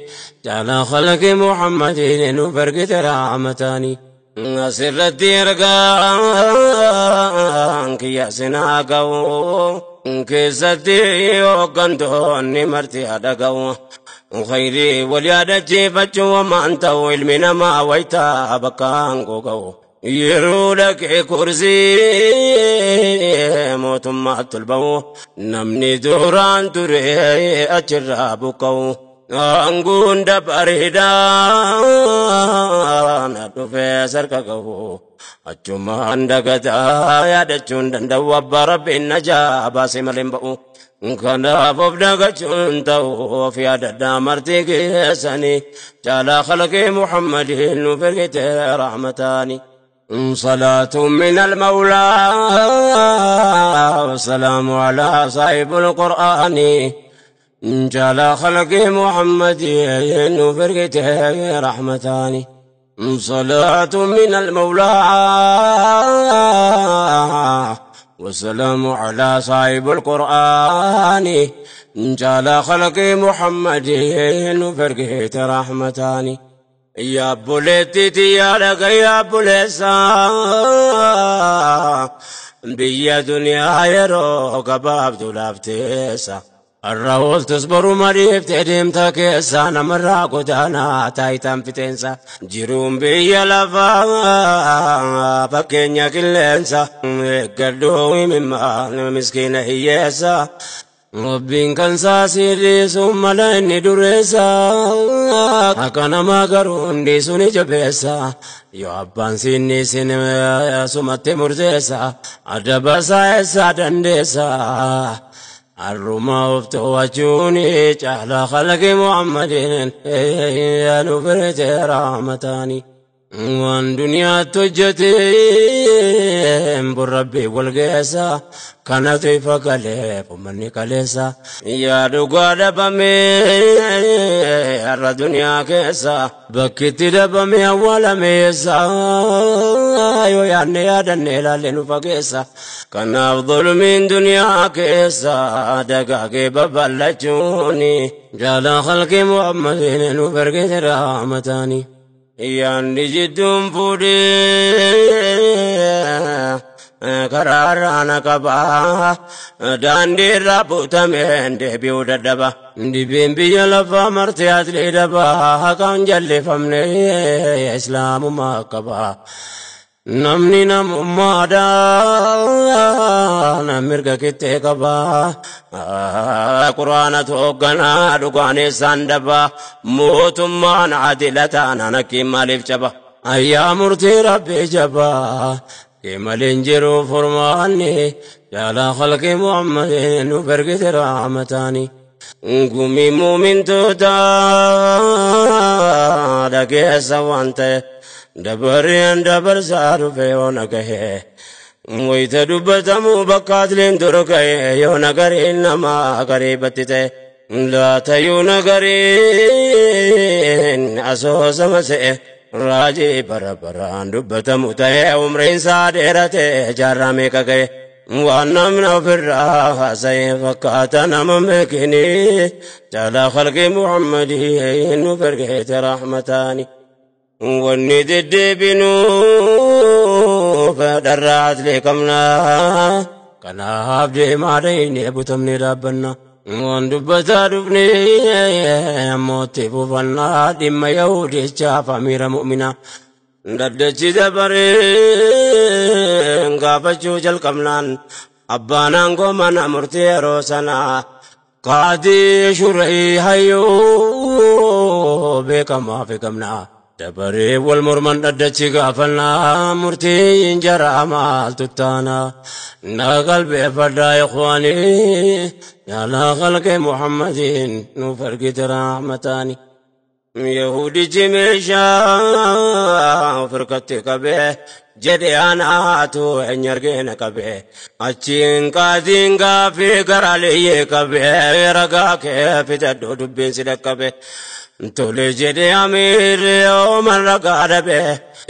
Jaalaa khalqi Muhammadiin nuuf ergite rahmataani. Asirratti ergaan kiyya sinaa ga'u keessatti hooggantoonni marti haadha ga'u. Khayrii wal yaadachiifachuu waan ta'u ilmi namaa wayitaa bakka aangoo ga'u. Yeroo dhaqee kursii mootummaatti ol ba'u namni duraan ture achirraa buqqa'u. Aangoon dabareedhaan dhufee sarka gahu achumaan dagataa yaadachuun danda'u abbaa rabbiin najaa baasee malee hin ba'u. Kanaaf of dagachuun ta'u of yaadadhaa marti keessanii jaalaa khalqii Muhammadiin nuuf ergite rahmataani. صلاة من المولى والسلام على صاحب القرآن جعل خلق محمد فرقته رحمتان. صلاة من المولى والسلام على صاحب القرآن جعل خلق محمد فرقته رحمتان. يا بوليتي يا لك يا بوليسا Biyya duniyaa yeroo gabaabdu laafteessa. Arra ooltus boru mariiftee deemta keessa namarraa godaanaa taayitaan fixeensa. Jiruun biyya lafaa fakkeenya qilleensa. Eeggadhuu himimmaa miskiina hiyyeessa. Rabbiin kan saasii dhiisuun mala inni dureessa. Akka namaa garuu hundi suni jabeessa. Yoo abbaan siinni isin sumatti murteessa. Adaba isaa eessaa dandeessa. Arruma of to'achuun caalaa khalqi Muhammadin nu firte rahmataani. Waan duniyaatti hojjeteen burrabbii wal geessa. Kanatu ifa galeef uummanni kaleessa. Yaa dhugaa dhabamee har'a duniyaa keessa. Bakkitti dhabamee awwaalameessa. Yoo yaadne yaadanne ilaalle nu fageessa. Kanaaf dhulmiin duniyaa keessa dagaagee babal'achuuni. Jaalaa khalqi Muhammadin nu ergite rahmataani. Yaanni jidduun fuudhee karaarraa na qaba. Daandii irraa butameen deebi'uu dadhaba. Dhibeen biyya lafaa martee asli dhaba. Haqaan jallifamne islaamummaa qaba. Namni namummaadhaan mirga qixxee qaba. Quraanatu hoogganaa dhugaan isaan daba. Mootummaan adila taanaan akkiin maaliif caba? Ayyaa murtii rabbii jabaa. Keemaleen jiru furmaanni jaalaa khalqi Muhammadin nu ergite rahmataani. Gumii muumintoota dhageessa waan ta'e dabareen dabarsaa dhufe yoo na gahe. Wayita dubbatamuu bakka atliin dur ga'e yoo nagariin namaa gariibatti ta'e. Laatayyuu nagariin asoosama se'e. Raajii bara baraan dubbatamu ta'e umriin isaa dheerate jaarraa meeqa ga'e. Waan namni ofirraa haasa'e fakkaata nama meekini jaalaa khalqi Muhammadii nu ergeete rahmataani. Wanni deddeebinuuf dharraa aslee qabna. Kanaaf deemaa dhayinee butamnee dhaabbanna. Waan dubbataa dhufnee ammootti fufannaa dhimma Yahudichaaf amiira mu'minaa. Daddachi dabareen gaafachuu jalqabnaan abbaan aangoo mana murtii yeroo sanaa qaadii shurrii hayyuu beekamaa fi qabnaa. Dabaree wal morman dhaddachi gaafannaa murtiin jaraa maaltu taana. Na qalbeeffadhaa ikhwaanii yaalaa khalqi Muhammadiin nuuf ergite rahmataani. Yahudichi meeshaa ofirkatti qabee jedhe anaatu eenyu argeena qabee achiin qaatiin gaafii garaaliyee qabee ragaa kee fidadhu dubbiin si dhaqqabe. Tole jedhe amiirri yooman ragaa dhabe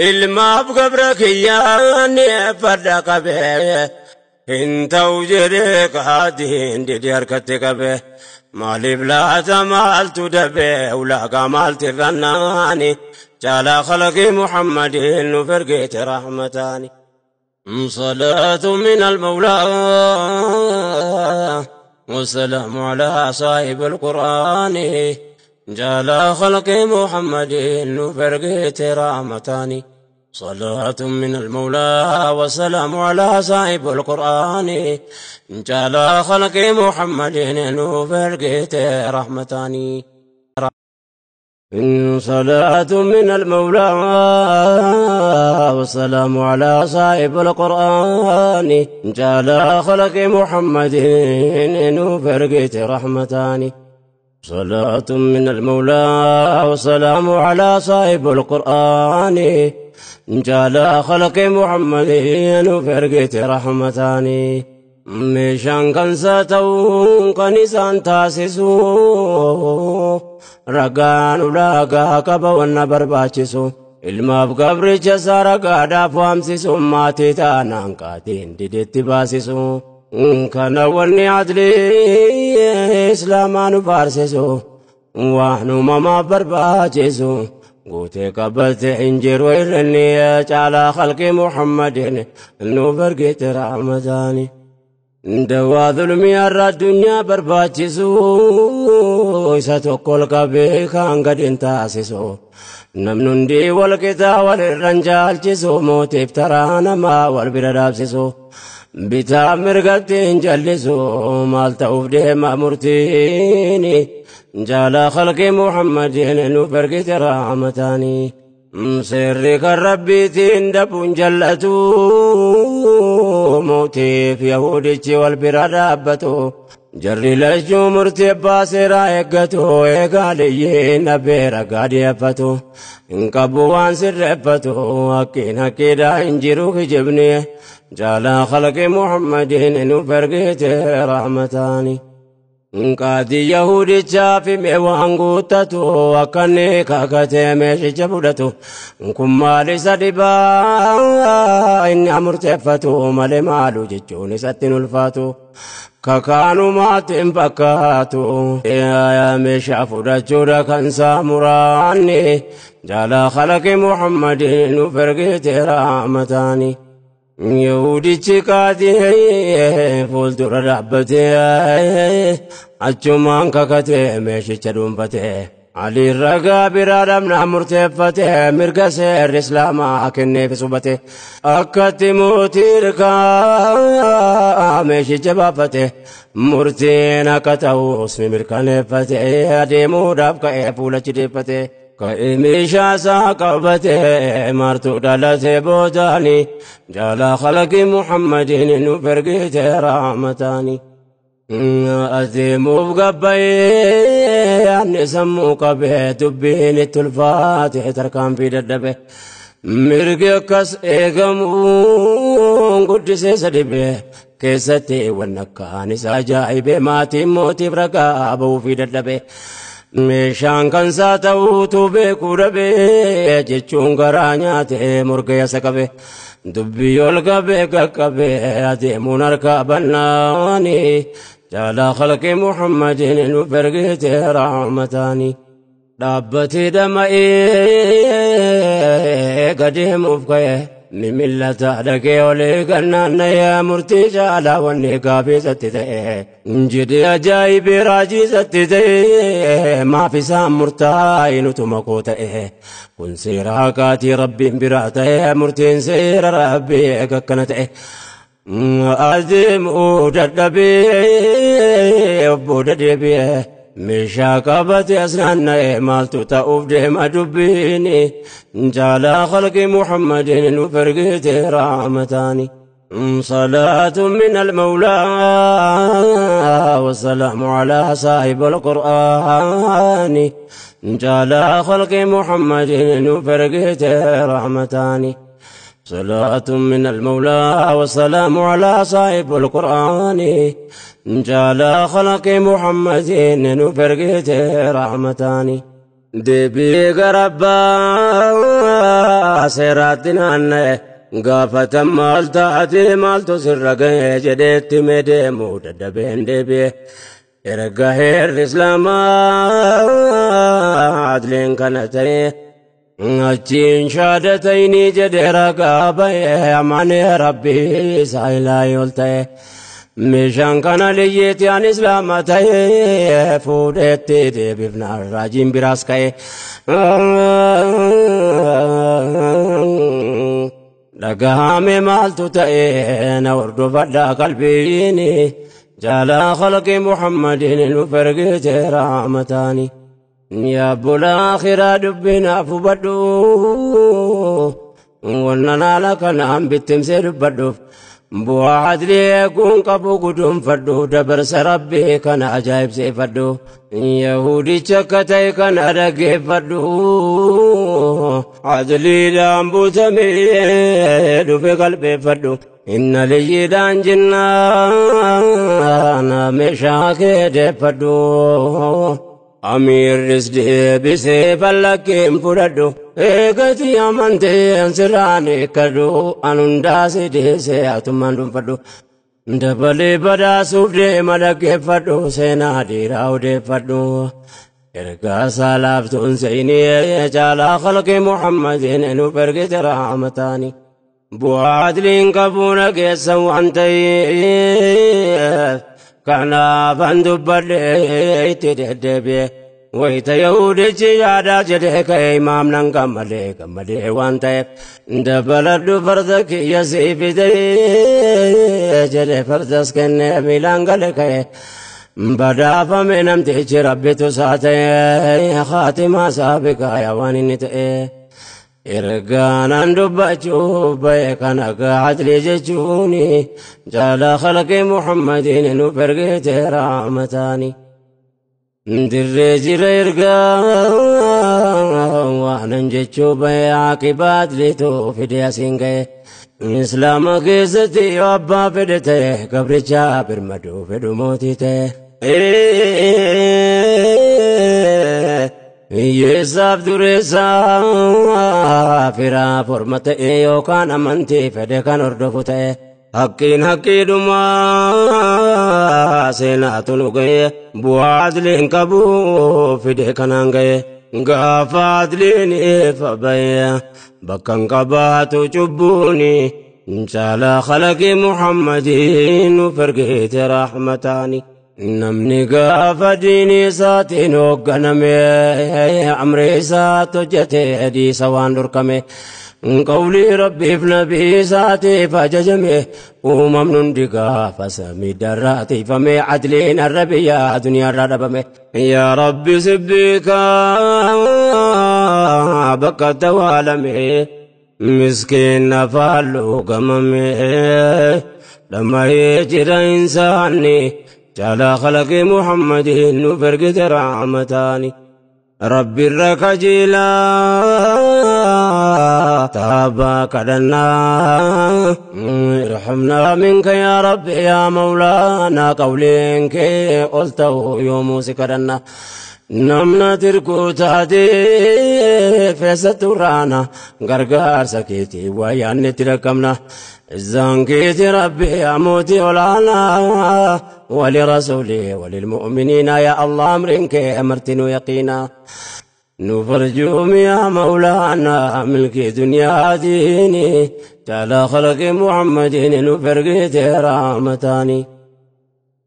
ilmaaf gabra kiyyaan farda qabee hin ta'u jedhe qaatiin didi harkatti qabe. Maaliif laata maaltu dabe ulaagaa maalti irrannaani jaalaa khalqi Muhammadin nuuf ergeete rahmataani. صلاة من المولى والسلام على صاحب القرآن جعل خلق محمد نفرقت رحمتان. صلاة من المولى والسلام على صاحب القرآن جعل خلق محمد نفرقت رحمتان. صلاة من المولى والسلام على صاحب القرآن جعل خلق محمد نفرقت رحمتان. صلاة من المولى والسلام على صاحب القرآن جعل خلق محمد نفرقت رحمتان. Meeshaan kan isaa ta'uun kan isaan taasisu ragaan ulaagaa qaba wanna barbaachisu. Ilmaaf gabricha isaa ragaadhaaf waamsisu maatii taanaan qaatiin didetti baasisu. Kana wanni adlii islaamaa nu faarsisu waan uumamaaf barbaachisu. Guutee qabate hin jiru irranni caalaa khalqii Muhammadin nuuf ergite rahmataani. Dawaa zulmii har'a addunyaa barbaachisu isa tokko ol qabee kan gad hin taasisu. Namni hundi wal qixaa wal irra hin caalchisu mootiif taraa namaa wal bira dhaabsisu. Bitaa mirgatti hin jallisu maal ta'uuf deema murtiin jaalaa khalqii Muhammadin nuuf ergite rahmataani. Seerri kan rabbiitiin dabuun jallatu mootiif yahudichi wal bira dhaabbatu. Jarri lachuu murtii abbaa seeraa eeggatu eegaa liyyeen dhabee ragaa dhiyeeffatu. Hin qabu waan sirreeffatu hakkiin hakkiidhaa hin jiru kijibni jaalaa khalqii Muhammadin nuuf ergite rahmataani. Qaadii Yahudichaa fi mee waan guuttatu akka inni kakatee meeshicha fudhatu. Kun maal isa dhibaa inni murteeffatu malee maalu jechuun isatti hin ulfaatu. Kakaanumaatti hin fakkaatu meeshaa fudhachuudha kan saamuraanni jaalaa khalaqi Muhammadin nuuf ergite rahmataani. Yahudichi qaadii fuuldura dhaabbatee achumaan kakatee meeshicha dhuunfatee Ali ragaa biraa dhabnaa murteeffatee mirga seerri islaamaa kenneef subate akkatti mootii hirkaa meeshicha baafate murtiin akka ta'us ni mirkaneeffate adeemuudhaaf ka'ee fuulachi deeffate. Ka'ee meeshaa isaa qabatee martuu dhalatee boodaani jaalaa khalaqii Muhammadin nuuf ergite rahmataani. Adeemuuf gabbayee anni sammuu qabee dubbiin itti ulfaate tarkaanfii dadhabe. Mirgi akkas eegamuun guddisee isa dhibee keessatti wanna akkaan isa ajaa'ibee maatiin mootiif ragaa ba'uufii dadhabe. Meeshaan kan isaa ta'uutu beekuu dhabee jechuun garaa nyaatee morga yasa qabe. Dubbii ol qabee qaqqabee adeemuun harkaa bannaani jaalaa khalqii Muhammadin nuuf ergite rahmataani. Dhaabbatee dhama'ee gadeemuuf ka'e mimillata dhagee olee gannaanna'ee murtii jaalaa wanni gaafii isatti ta'e. Jedhee ajaa'ibee raajii isatti ta'e maaf isaan murtaa'in utuma koo ta'e. Kun seera haqaatii rabbiin biraa ta'e murtiin seera rabbii akkana ta'e. Adeemuu dadhabee of booda deebi'ee meeshaa qabate as naanna'ee maaltu ta'uuf deema dubbiin jaalaa khalqii Muhammadin nuuf ergite rahmataani. صلاة من المولى والسلام على صاحب القرآن جعل خلق محمد فرقت رحمتان. صلاة من المولى والسلام على صاحب القرآن جعل خلق محمد فرقت رحمتان. دبي غربا سيراتنا gaafatan maal taate maaltu sirra ga'e jedheetti meedeemuu dadhabeen deebi'e. Erga heerri islaamaa adliin kana ta'e achiin shaadatayni jedhee ragaa ba'e amanee rabbii isaa ilaahi ol ta'e. Meeshaan kana liyyeetti an islaama ta'e fuudheetti deebifna raajiin biraas ka'e. Dhagahame maaltu ta'e na hordofadhaa qalbiin jaalaa khalqii Muhammadin nuuf ergite rahmataani. Yaa bulaa akhiraa dubbinaaf hubadhu wannan haala kanaan bittimsee dubbadhuuf bu'aa adlii eeguun qabu guduunfadhu dabarsa rabbii kana ajaa'ibsiifadhu. Yahudicha akka ta'e kana dhaggeeffadhu adliidhaan buutamee dhufe qalbeeffadhu. Inna liyyiidhaan jinnaan meeshaa kee deeffadhu. Amiirris deebisee fallakkeen fudhadhu. Eegati amanteen sirraan eeggadhu. An hundaa si deessee atummaan dhuunfadhu. Dabalee badhaasuuf deema dhaggeeffadhu. Seenaa dhiiraa odeeffadhu. Ergaa salaaftuun seenee jaalaa khalqi Muhammadin nu ergite rahmataani. Bu'aa adliin qabuuna keessa waan ta'eef kanaafan dubbadhee itti deddeebi'e. Wayita Yahudichi yaadaa jedhee ka'e imaamnan gammadee gammadee waan ta'eef dabaladhu farda kiyya sii fidee jedhee fardas kennee miilaan gale ka'e. Badhaafame namtichi rabbitu isaa ta'e khaatimaa saabiqaa yaa waan inni ta'e. Ergaanaan dubbachuuf ba'e kan akka adlii jechuuni jaala khalqi Muhammadiin nu ergite rahmataani. Dirree jira ergaa waanan jechuu ba'e aqibaa adliitu fide asiin ga'e. Islaama keessatti yoo abbaa fedhe ta'e gabricha birmaduu fedhu mootii ta'e. Hiyyeessaaf dureessaa firaa forma ta'e yookaan amantii fedhe kan hordofu ta'e. Haqqiin haqqiidhumaa seenaatu nu ga'e bu'aa adliin qabu fide kanaan ga'e. Gaafa adliin ifa ba'e bakka hin qabaatu cubbuuni jaalaa khalaqi Muhammadiin nu ergite rahmataani. Namni gaafa diinii isaatiin hoogganame amri isaatti hojjete dhiisa waan dhorkame. Qawlii rabbiif nabii isaatiif ajajame uumamni hundi gaafa samii darraatiifame adliin har'a biyya addunyaarraa dhabame. Yaa Rabbi sibbiikaa bakka tawaalame miskiina faalluu gamame dhama'ee jira insaanni jaalaa khalaqi Muhammadiin nu ergite rahmataani. Rabbi irra kajeelaa taabaa kadhannaa irhamnaa minka yaa Rabbi yaa Mawlaanaa qawliin kee ol ta'u yoomuu si kadhanna. Namna tirkuu taatee feessattu raana gargaarsa keetii waa yaadne itti rakkabna. Izzaan keeti Rabbi yaa mootii olaanaa ولرسوله وللمؤمنين يا الله أمرك أمرتني يقينا. نفرجهم يا مولانا ملك دنيا ديني تعالى خلق محمد نفرقت رحمتاني.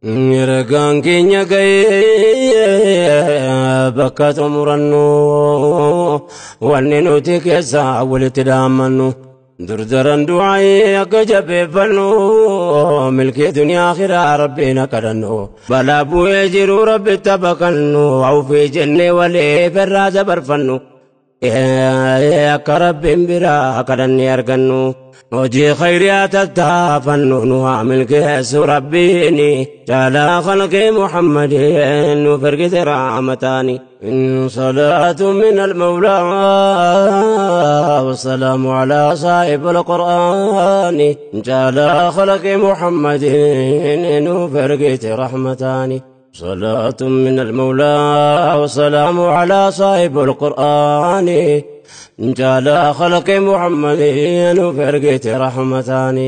Ergaan keenya ga'ee bakka xumurannu wanni nuti keessaa walitti dhaammannu. Durdaran du'aayee akka jabeeffannu milkii duniyaa akhiraa rabbiin akka kadhannu. Balaa bu'ee jiru rabbitti baqannu awfii jennee waliif irraa dabarfannu. Akka rabbiin biraa kadhannee argannu. Hojii khayriyaa tattaafannu nu haa milkeessu rabbiini jaalaa khalqi Muhammadiin nu ergite rahmataani. صلاة من المولى والسلام على صاحب القرآن جعل خلق محمد نفرقت رحمتان. صلاة من المولى والسلام على صاحب القرآن جعل خلق محمد نفرقت رحمتان.